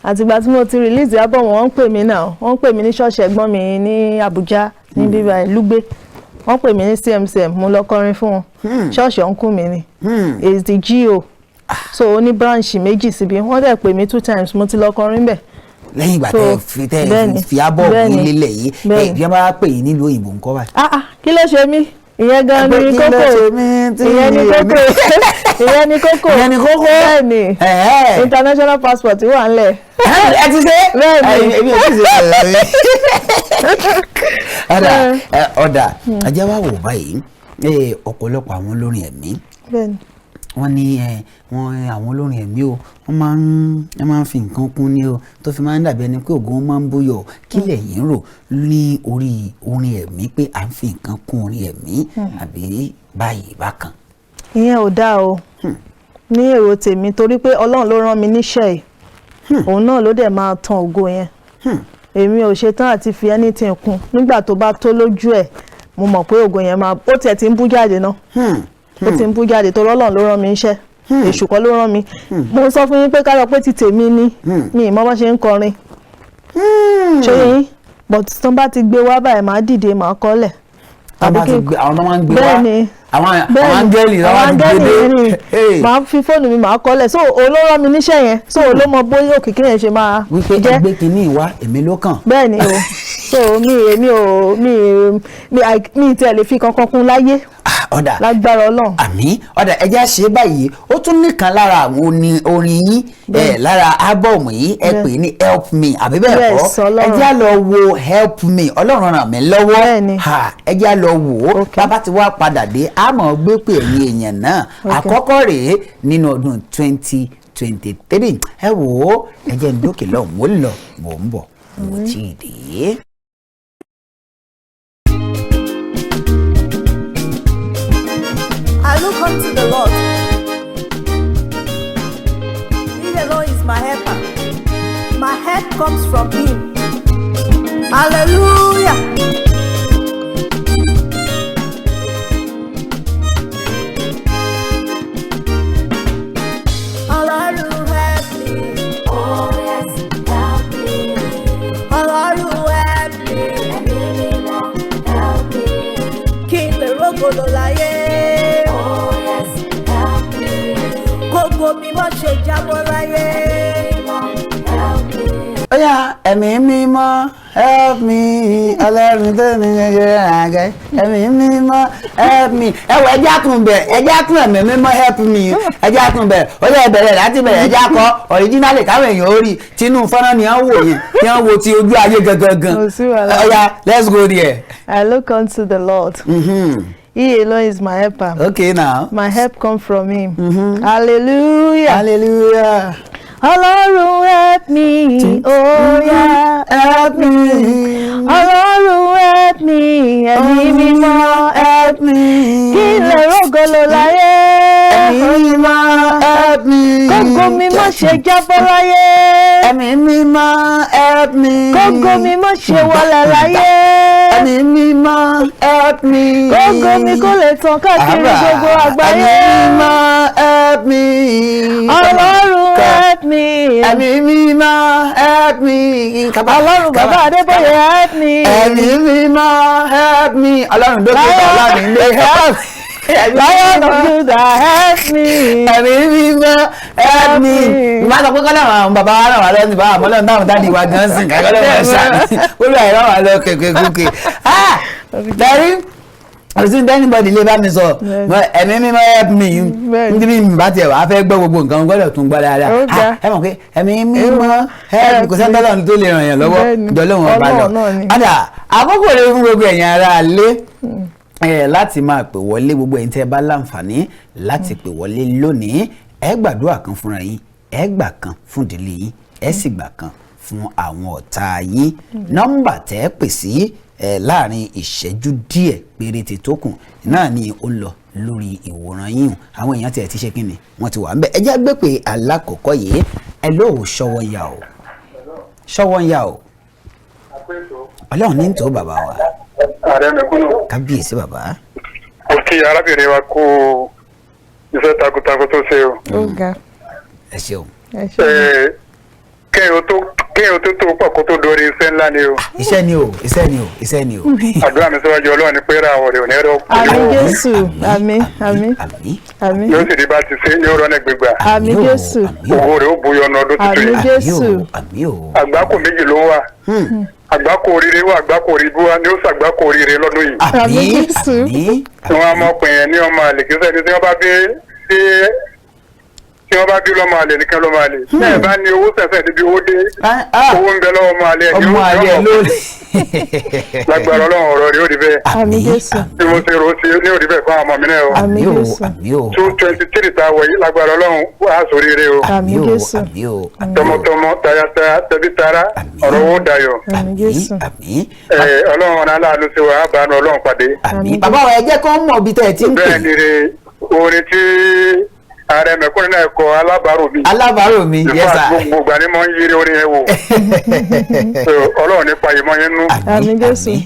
Àtìgbà tí mo ti release album, wọ́n ń pè mí náà, wọ́n ń pè mí ní ṣọ́ọ̀ṣì ẹ̀gbọ́n mi ní Àbújá ní bíbá Lúgbé, wọ́n pè mí ní CMCM, mo lọ kọrin fún wọn. Ṣọ́ọ̀ṣì ọ̀nkú mi ni, is the GO, so ó ní branch méjì síbi. Wọ́n dẹ̀ pè mí two times, mo ti lọ kọrin bẹ́ẹ̀. Lẹ́yìn ìgbà tẹ́ ẹ fi ábọ̀mù yín lélẹ̀ yìí, ẹ bí wọ́n bá pè yín nílùú òyìnbó ńkọ́ báyìí? Ah ah, kí ló ṣe mí? Ìyẹn gan Pé ni kí ló kókó. ṣe mí tí Ìyẹn ni mi ò kókó. Ìyẹn ni kókó. Ìyẹn ni kókó. Bẹ́ẹ̀ ni. Ẹ̀hẹ́. International passport wà ńlẹ̀. Ẹ ti ṣe. Bẹ́ẹ̀ ni. Èmi ò tí ì ṣe. Ọ̀dà ọ̀dà, ajá wa wò báyìí, ọ̀pọ̀lọpọ̀ àwọn olórin ẹ̀mí, Bẹ́ẹ̀ ni. wọ́n ní wọ́n àwọn olórin ẹ̀mí o, wọ́n máa ń fi nǹkan kún ní o, tó fi máa ń dàbí ẹni pé ògo wọn máa ń bóyọ̀. Kí lẹ̀yin rò ní orí orin ẹ̀mí, pé à ń fi nǹkan kún orin ẹ̀mí àbí báyìí bákan? Ìyẹn ò dáa o ní èrò tèmi, torí pé Ọlọ́run ló rán mi níṣẹ́ yìí, òun náà ló dẹ̀ máa tan ògo yẹn. Èmi ò ṣetán àti fi anything kún. Nígbà tó bá tó lójú ẹ̀, mo mọ̀ pé ògo yẹn máa, ó tiẹ̀ ti ń bú jáde náà, ó ti ń bú jáde, torí Ọlọ́run ló rán mi níṣẹ́, èṣù kọ́ ló rán mi. Mo sọ fún yín pé ká lọ pé ti tèmi ni, mi ì mọ̀ bá ṣe ń kọrin, ṣé yín, but tó bá ti gbé wá báyìí, màá dìde, màá kọ́lẹ̀. Tó bá ti gbé, àwọn tó máa ń gbé wá, Bẹ́ẹ̀ni. àwọn áńgẹ́lì tó Àwọn máa ń gbé áńgẹ́lì dé. yẹn ni. Hey. Màá fi fóònù mi, màá kọ́lẹ̀. So òun ló rán mi níṣẹ́ yẹn, so òun ló mọ bóyá òkìkí yẹn ṣe máa Wípé jẹ́. ẹgbẹ́ kínní wá, èmi ló kàn. Bẹ́ẹ̀ ni o. So mi èmi ò mi mi mi tẹ̀ lè fi kankan kún láyé. Ọ̀dà. Lágbára Ọlọ́run. Àmì. Ọ̀dà, ẹja ṣe báyìí. Ó tún nìkan lára àwọn orin yín lára ábọ̀mù yìí, ẹ pè ní "Help Me", àbí bẹ́ẹ̀ kọ́? Yes, Ọlọ́run. Ẹ jẹ́ á lọ wo "Help Me", Ọlọ́run ràn mí lọ́wọ́. Bẹ́ẹ̀ni. Ha, ẹ jẹ́ á lọ wò ó. Bàbá ti wá padà dé, a mọ̀ gbé pé ẹ̀yin èèyàn náà àkọ́kọ́ rèé nínú ọdún 2023. Ẹ wò ó, ẹ jẹ́ ń dókè lọ, mò ń lọ, mò ń bọ̀, mo tí ì dé. I look unto the Lord. He alone is my helper. My help comes from him. Hallelujah. Ọlọ́run, help me. Oh yes, help me. Ọlọ́run, help me. Ẹ̀mí mímọ́, help me. Kí n lè rógòlò láyé. Oh yes, help me. Kókó mi má ṣe jábọ́ láyé. Mímọ́, help me. Ó yá, ẹ̀mí mímọ́, help me. Ọlọ́run tó ní ṣe àgẹ́, ẹ̀mí mímọ́, help me. Ẹ wọ, ẹjẹ́ àtún bẹ̀, ẹjẹ́ àtún "ẹ̀mí mímọ́ help me", ẹjẹ́ àtún bẹ̀. Ó yá, ẹbẹ̀rẹ̀ láti bẹ̀rẹ̀. Ẹjẹ́ akọ originally káwọn èèyàn ó rí tinú fọ́nrán ni wọ́n wò yẹn, tí wọ́n wo ti ojú ayé gangan gan. Kò sí wàhálà. Ó yá, let's go there. I look unto the Lord. He alone is my helper. Okay now. My help come from him. Hallelujah. Hallelujah. Ọlọ́run, help me. Oh yeah. Help me. Ọlọ́run, help me. Ẹ̀mí mímọ́, help me. Kí n lè rógolo láyé. Ẹ̀mí mímọ́, help me. Kógo mi má ṣe jábọ́ láyé. Ẹ̀mí mímọ́, help me. Kógo mi má ṣe wọlé láyé. Ẹ̀mí mímọ́, help me. Kógo mi kó lè tàn káàkiri Àbá. gbogbo àgbáyé. Ẹ̀mí mímọ́, help me. Ọlọ́run, help me. Ẹ̀mí mímọ́, help me. Ọlọ́run bàbá Adébóyè, help me. Ẹ̀mí mímọ́, help me. Ọlọ́run dókítà Ọlámídé, help me. Lion of Judah, help me. Ẹ̀mí mímọ́, help me. Ìbá sọ pé kọ́lá àwọn bàbá wa ràn wá lọ́wọ́ nípa àmọ́ lọ́nà táwọn daddy wa gan sìn ká kọ́lá wọn ṣàní olú àìrọ̀ wà lọ kẹ̀kẹ́ kúkẹ́. Bẹ́ẹ̀ni, kò sí anybody lè bá mi sọ "ẹ̀mí mímọ́ help me" níbi mi bá tiẹ̀ wá fẹ́ gbọ́ gbogbo nǹkan, gbọ́dọ̀ tún gbọ́ dáadáa. Ẹ mọ̀ pé "ẹ̀mí mímọ́ help me", kò sẹ́ni tọ́lọ́run tó lè ràn yàn lọ́wọ́ jọlọ́run ọba lọ. Ọ̀dà, àkókò rẹ̀ fún gbogbo ẹ̀yin ará lé láti máa pè wọlé. Gbogbo ẹ̀yin tẹ́ ẹ bá láǹfààní láti pè wọlé lónìí, ẹ gbàdúrà kan fúnra yín, ẹ gbà kan fún ìdílé yín, ẹ sì gbà kan fún àwọn ọ̀tá yín. Nọ́mbà tẹ́ ẹ pè sí láàrin ìṣẹ́jú díẹ̀ péréte tó kù náà ni ó lọ lórí ìwòran yín. Àwọn èèyàn tiẹ̀ ti ṣe kí ni, wọ́n ti wà ń bẹ̀. Ẹ jẹ́ gbé pé alákọ̀ọ́kọ́ yìí. Ẹ lóò ṣọwọ́ ń yà o, ṣọwọ́ ń yà o. Ọlọ́run ní tó bàbá wa. Ààrẹ mẹ̀kúnnù. Kábíyèsí, bàbá. Mo kí arábìnrin wa kú iṣẹ́ takuntakun tó ṣe o. Ó ga. Ẹ ṣeun. Ẹ ṣeun. Kéèyàn tó pọ̀ kó tó dórí, iṣẹ́ ńlá ni o. Iṣẹ́ ni o, iṣẹ́ ni o, iṣẹ́ ni o. Àdúrà mi síwájú Ọlọ́run ni pé ra àwọn ọ̀rẹ́ òní rẹ̀. Àmín Jésù, àmín, àmín, àmín. Yóò sì rí bá ti ṣe, yóò rọ́nà gbégbá. Àmín Jésù. Ògo rẹ̀ ó buyọ̀ ọ̀nà ọdún tuntun Àmín yìí. Jésù. Àmín o. Àgbákò méjì ló wà. Àgbákò oríire wà, àgbákò oríibú wa ni ó ṣàgbákò oríire lọ́dún yìí. Àmín, àmín. Tí wọ́n á mọ̀ pé yẹn ní ọmọ àlè, kí sẹ́ni tí wọ́n bá bí tí wọ́n bá bí lọ́mọ àlè nìkan lọ́mọ àlè. Bẹ́ẹ̀ bá ní owó sẹ̀sẹ̀ níbi owó dé, owó ń bẹ lọ́wọ́ ọmọ àlè ẹ̀ ní ọmọ ó àlè ẹ̀ lórí. Lágbára Ọlọ́run, ọ̀rọ̀ rí ó rí bẹ́ẹ̀. Àmín. Bí mo ṣe rò ó sí ní òrí bẹ́ẹ̀ fún àwọn ọmọ mi náà o. Àmín o, àmín o. 223 tá a wọ̀ yìí, lágbára Ọlọ́run, wà á sóríire o. Àmín o, àmín o. Tọmọtọmọ, tayataya, tẹbitara, ọ̀rọ̀ owó dayọ̀. Àmín. Ẹ, Ọlọ́run ọ̀nà aláàánú sí wa, á bá àánú Ọlọ́run pàdé. Àmín. Bàbá wa, ẹ jẹ́ kó mọ̀ bí tẹ́ ẹ ti ń pè. Bẹ́ẹ̀ ni re orin tí ààrẹ mẹ̀kúnnù náà kọ, "Alábàárò Mi". "Alábàárò Mi", yes sir. Gbogbo ìgbà ni mo ń yiri orin yẹn wò. So, Ọlọ́run nípa ìmọ̀ yẹn nú. Àmín,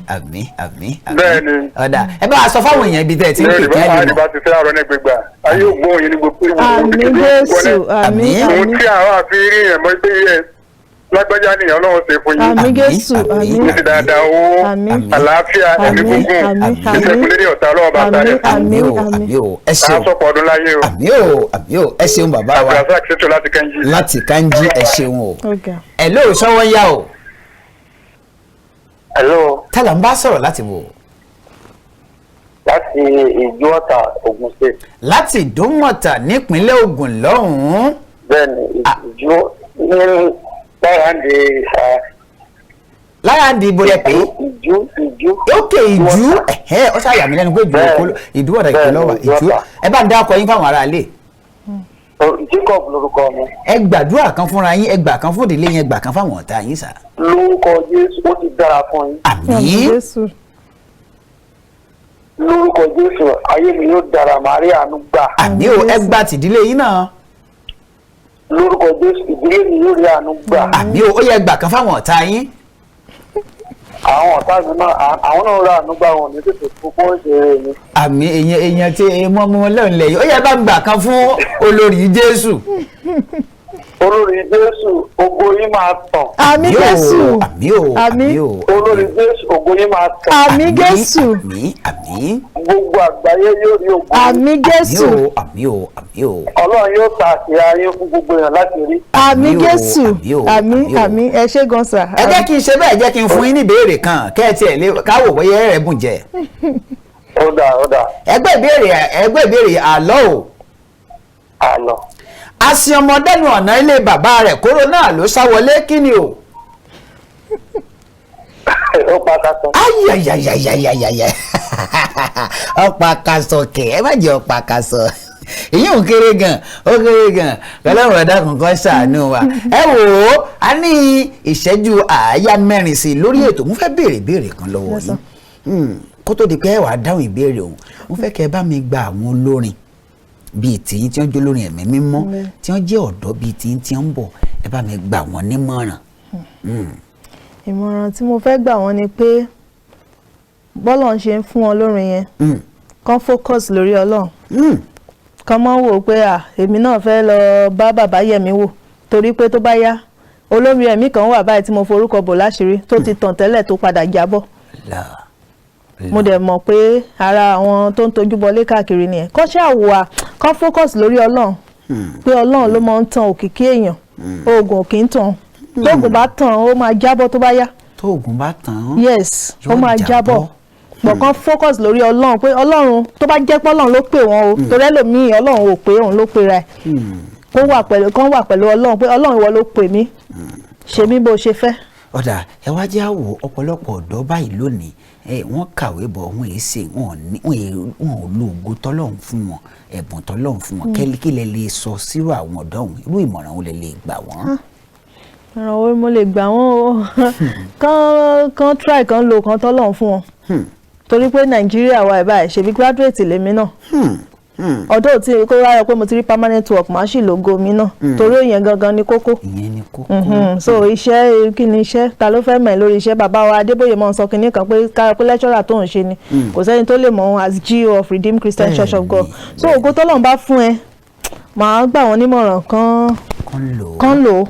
àmín, àmín. Bẹ́ẹ̀ ni. Ọ̀dà, ẹ bá wa sọ fáwọn èèyàn ibi tẹ́ ẹ ti ń pè kí á lè mọ̀. Àdìbá ti fẹ́ àrọ́ ní gbígbà ayé ògbóhùn yìí ní gbogbo Àmín Jésù, àmín, ohun àmín. tí àwọn àfi rí yẹn mọ́ pé yẹ lágbájá nìyẹn, Ọlọ́run ṣe fún yín. Àmín Jésù, àmín. Ní ti dáadáa, owó, Àmín. àlàáfíà, ẹ̀mí Àmín, gígùn, àmín, ìṣẹ́gun lérí ọ̀tá, Ọlọ́run bá sáré. Àmín, o, àmín o, ẹ ṣeun. Àásọ̀pọ̀ ọdún láyé o. Àmín o, àmín o, ẹ ṣeun bàbá wa. Abdulrasaq ṣètò láti Kẹ́ńjì. Láti Kánjí, ẹ ṣeun o. Okay. Ẹ lóò sọ́wọ́ yá o. Hello. Tálà ń bá sọ̀rọ̀ láti wò? Láti Ìjú Ọ̀tà, Ogun State. Láti Ìdúmọ̀tà nípínlẹ̀ Ògùn lọ́hùn-ún. Bẹ́ẹ̀ni, Ìjú ní láyàndé. Láyàndé ibo lẹ pé? Ìjú, Ìjú. Ókè, Ìjú, ẹ̀hẹ́, ó ṣàyà mí lẹ́nu pé Ìjú òkú Ìdúmọ̀tà ìpínlẹ̀ wà Ìjú. Ẹ bá ń dá ọkọ yín fáwọn aráalé. Jacob lorúkọ mi. Ẹ gbàdúrà kan fúnra yín, ẹ gbà kan fún ìdílé yín, ẹ gbà kan fáwọn ọ̀tá yín sà. Lórúkọ Jésù, ó ti dára fún yín. Àmín. Lórúkọ Jésù, ayé mi yóò dára, màá rí àánú gbà. Àmín o, ẹ gbà tìdílé yín náà. Lórúkọ Jésù, ìdílé mi yóò rí àánú gbà. Àmín o, ó yẹ gbà kan fáwọn ọ̀tá yín. Àwọn ọ̀tá mi náà, àwọn náà rí àánú gbà, wọn ní tètè fún fún ìṣeré mi. Àmín. Èèyàn èèyàn tí mọ́ mọ́ lẹ́hìn lẹ́yìn, ó yẹ bá ń gbà kan fún olórí Jésù. Olórí Jésù, ògo yín máa tàn. Àmín Jésù. Àmín o, àmín o. Olórí Jésù, ògo yín máa tàn. Àmín Jésù. Àmín, àmín. Gbogbo àgbáyé yóò rí ògo yín. Àmín Jésù. Àmín o, àmín o, àmín o. Ọlọ́run yóò ta àṣírí yín fún gbogbo èèyàn láti rí. Àmín Jésù. Àmín o, Àmín, àmín, ẹ ṣé gan sà. Ẹ jẹ́ kí n ṣe bẹ́ẹ̀, jẹ́ kí n fún yín ní ìbéèrè kan kẹ́ ẹ tiẹ̀ lé káwò bóyá ẹ rẹ̀ bùn jẹ. Ó dà, ó dà. Ẹgbẹ́ ìbéèrè, ẹgbẹ́ ìbéèrè, àlọ́ o. Àlọ́. Asin ọmọdẹ́nu ọ̀nà ilé bàbá rẹ̀, kóró náà ló sá wọlé, kí ni o? Ó pa kásán. Ayayayayayaya, ọ̀pá kasọ̀ kẹ̀, ẹ má jẹ́ ọ̀pá kasọ̀, èyí ò kéré gan, ó kéré gan. Ọlọ́run ọ̀dà kankan ṣàánú wa. Ẹ wò ó, a ní ìṣẹ́jú àáyá 4 sí i lórí ètò. Mo fẹ́ béèrè ìbéèrè kan lọ́wọ́ yín. Kó tó di pé ẹ wàá dáhùn ìbéèrè ọ̀hún, mo fẹ́ kẹ́ ẹ bá mi gba àwọn olórin bíi tìyín tí wọ́n jẹ́ olórin ẹ̀mí mímọ́, tí wọ́n jẹ́ ọ̀dọ́ bíi tìyín tí wọ́n ń bọ̀, ẹ bá mi gbà wọ́n nímọ̀ràn. Ìmọ̀ràn tí mo fẹ́ gbà wọ́n ni pé bọ́lọ̀ ń ṣe ń fún wọn lórin yẹn, kán focus lórí Ọlọ́run, kán mọ́ wò pé à èmi náà fẹ́ lọ bá bàbá Yẹ̀mí wò, torí pé tó bá yá, olórin ẹ̀mí kan wà báyìí tí mo forúkọ bò láṣìírí tó ti tàn tẹ́lẹ̀ tó padà jábọ̀. Mo dẹ̀ mọ̀ pé ara àwọn tó ń tojú bọlé káàkiri nìyẹn. Kán ṣáà wà, kán focus lórí Ọlọ́run, pé Ọlọ́run ló máa ń tan òkìkí èèyàn, oògùn ò kì í tàn. Tóògùn bá tàn, ó máa jábọ́ tó bá yá. Tóògùn bá tàn. Yes, ó máa jábọ́ bọ̀. Kán focus lórí Ọlọ́run, pé Ọlọ́run, tó bá jẹ́ pé Ọlọ́run ló pè wọ́n o, torí ẹlòmíì Ọlọ́run ò pé, òun ló pè ra ẹ̀. Kó wà pẹ̀lú, kán wà pẹ̀lú Ọlọ́run, pé Ọlọ́run, ìwọ ló pè mí, ṣe mí bó ṣe fẹ́. Ọ̀dà, ẹ wá jẹ́ àwò ọ̀pọ̀lọpọ̀ ọ̀dọ́ báyìí lónìí, ẹ wọ́n kàwé bọ̀, wọ́n èé ṣe, wọ́n ò lo ògo tọ́lọ́run fún wọn, ẹ̀bùn tọ́lọ́run fún wọn. Kí lẹ lè sọ sírò àwọn ọ̀dọ́ ọ̀hún? Irú ìmọ̀ràn wo lẹ lè gbà wọ́n? Ìrànwọ́ wo mo lè gbà wọ́n o? Kán try, kán lo kan tọ́lọ́run fún wọn, torí pé Nàìjíríà wa ẹ̀ báyìí, ṣèbí graduate lèmi náà, ọdún tí kó wáyọ pé mo ti rí permanent work, màá sì lògo mi náà, torí òyìn gangan ni kókó. Ìyẹn ni kókó. So iṣẹ́, kí ni iṣẹ́? Ta ló fẹ́ mọ̀ ẹ́ lórí iṣẹ́? Bàbá wa Adébóyè mọ̀ ń sọ kinní kan pé káyọ̀ pé lecturer tó ń ṣe ni, kò sẹ́ni tó lè mọ̀ ọ́n as GO of Redeemed Christian Church of God. So ògo tọ́lọ́run bá fún ẹ, màá gbà wọ́n nímọ̀ràn kán lò ó.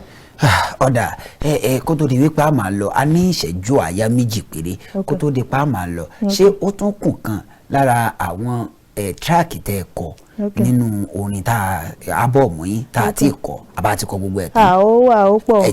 Ọ̀dà, ẹ ẹ kó tó di wípé a máa lọ, a ní ìṣẹ́jú àyá 2 péré kó tó di pé a máa lọ. Ṣé ó tún kù kan lára àwọn ẹ track tẹ́ ẹ kọ? Nínú orin tá a ábọ̀mù yín tá a ti kọ, àbá ti kọ gbogbo ẹ̀ tán? Ah, ó wà, ó pọ̀.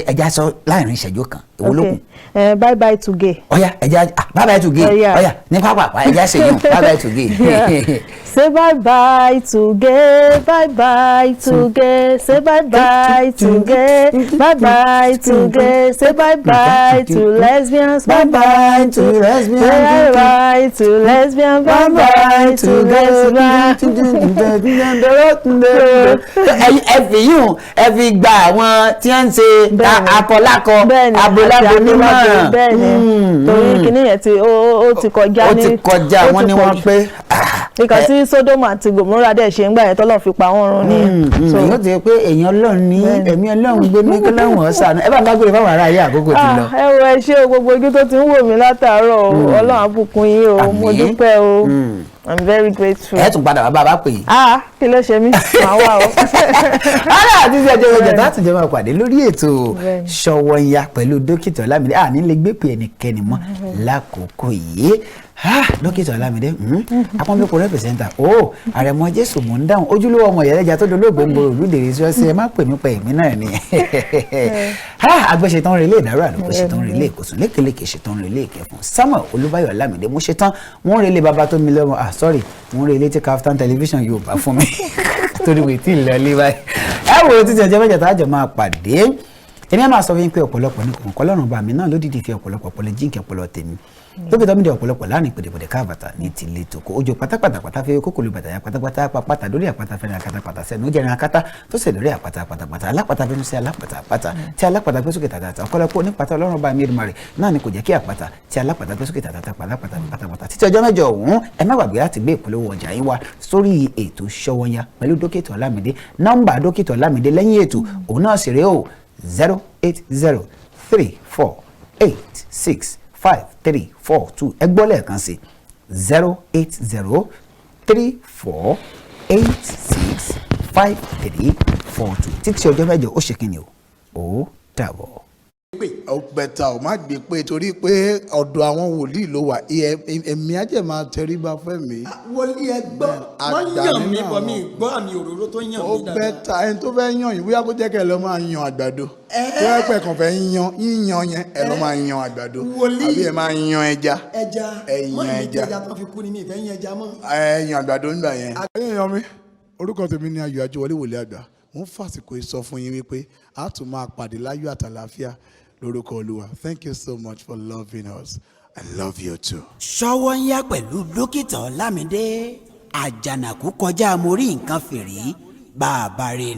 Ẹja sọ láàrin ìṣẹ́jú kan, èwo ló kù? Okay. Bye bye to gay. Ọ̀yá, ẹja, ah, bye bye to gay. Yeah. Ọ̀yá, ní pápápá, ẹja ṣe yún bye bye to gay. Yeah. Say bye bye to gay, bye bye to gay, say bye bye to gay, bye bye to gay, say bye bye to lesbians, bye bye to lesbians, bye bye to lesbians, bye bye to lesbians. Ẹ fi yún, ẹ fi gba àwọn tí wọ́n ń ṣe akọlákọ, abolabo nímọ̀ràn. Bẹ́ẹ̀ni, torí kinní yẹn ti ó ti kọjá Ó ní ti kọjá. Ó Wọ́n ti ní wọ́n kọjá. pé Nǹkan tí Sódómù àti Gòmórà dẹ̀ ṣe ń gbà yẹn tọ́lọ́ fi pa wọ́n run nìyẹn. Èyàn ti pé èèyàn Ọlọ́run ní ẹ̀mí Ọlọ́run gbé ní kí Ọlọ́run ó ṣàánú. Ẹ bá ń dágbére fáwọn ará ayé, àkókò ti lọ. Ah, ẹ wo, ẹ ṣé o, gbogbo ojú tó ti ń wò mí látàárọ̀ o. Ọlọ́run á bùkún yín o, mo Àmín. dúpẹ́ o, I'm very grateful. Ẹ tún padà wá bá a bá pè é. Ah, kí ló ṣe mí, màá wà o. Ara àti iṣẹ́ ọjọ́ ìjọ tá a tún jẹ́ máa pàdé lórí ètò Sówónyá pẹ̀lú Dókítà Ọlámídé. Àní lè gbé pé ẹnikẹ́ni mọ́ lákòókò yìí. Ah, Dókítà Ọlámídé, apọ́nbẹ́pọ̀ representer o, àrẹ̀mọ Jésù, mò ń dáhùn, ojúlówó ọmọ ìyálẹ́jà tó dolóògbé ń gbòòrò olùdèrè sí ọsẹ. Ẹ má pè mí pa èmi náà ni. Ah, agbẹ́sẹ̀tàn relé ìdárò, àlùkò ṣetán relé ìkòsùn, lékeleke ṣetán relé ìkẹfùn. Samuel Olúbáyọ̀ Ọlámídé, mo ṣetán, wọ́n relé bàbá tó mi lọ́mọ. Ah, sorry, wọ́n relé tí Kaftan Television yóò bá fún mi torí wèé tí ì lọ ilé báyìí. Ẹ wo, títí ọjọ́ mẹ́jọ tá a jọ máa pàdé, èmi á máa sọ fún yín pé ọ̀pọ̀lọpọ̀ ní kòkòrò Ọlọ́run bá mi náà lódìdí fi ọ̀pọ̀lọpọ̀ ọpọlọ jíǹkì ọpọlọ tèmi dókítà mi di ọ̀pọ̀lọpọ̀ láàrin pèdèpèdè káàbàtà ní tilé tòkó ojú pátápátá pátá fẹ́ kókòlù bàtà ya pátápátá pátá lórí àpáta fẹ́ràn akátá pátá sẹ́nu ó jẹ́rìn akátá tó sì lórí àpáta pátápátá alápàtà fẹ́nu sí alápàtà pátá tí alápàtà gbé sókè tàtàtà. Ọ̀pọ̀lọpọ̀ onípàtà Ọlọ́run bá mi Èdùmàrè náà ni kò jẹ́ kí àpáta tí alápàtà gbé sókè tàtàtà pátápátá pátápátá. Títí ọjọ́ mẹ́jọ ọ̀hún, ẹ má gbàgbé láti gbé ìpolówó ọjà yín wá sórí ètò Sówónyá pẹ̀lú Dókítà Ọlámídé. Nọ́mbà Dókítà Ọlámídé lẹ́yìn ètò òun náà sì rèé o: 08034865342. Ẹ gbọ́ lẹ́ẹ̀kan sí: 08034865342. Títí ọjọ́ mẹ́jọ, ó ṣe kí ni o, ó dàbọ̀. Ó better ò má gbé pé torí pé ọ̀dọ̀ àwọn wòlíì ló wà, ẹ̀mí ajẹ́ máa tẹríba fẹ́mi. Wòlíì, ẹ gbọ́, wọ́n Àgbà yàn mí nínú bọ̀ mi àwọn- gbọ́ àmì òróró tó yàn Ó mí dáadáa. better ẹni tó fẹ́ yàn yìí, bóyá kó jẹ́ kẹ́ ẹ lọ máa yan àgbàdo tó yẹ pé kàn fẹ́ yan yíyan yẹn, ẹ lọ máa yan àgbàdo. Wòlíì. Àbí ẹ máa yan ẹja. Ẹja. Ẹ Wọ́n yan ní ẹja. ẹja tó fi kú ni, mi ìfẹ́ yan ẹja mọ́. Ẹ yan àgbàdo nígbà yẹn. Ẹ̀yin èèyàn mi, orúkọ tèmi ni Ayọ̀ Ajíwọlé Wòlíì Àgbà. Mo ń fàsìkò yìí sọ fún yín wípé a tún máa pàdé láyọ̀ àtàlàáfíà lórúkọ Olúwa. Thank you so much for loving us. I love you too. Sówónyá pẹ̀lú Dókítà Ọlámídé. Àjànàkú kọjá mo rí nǹkan fìrí, bá a bá rìnrìn.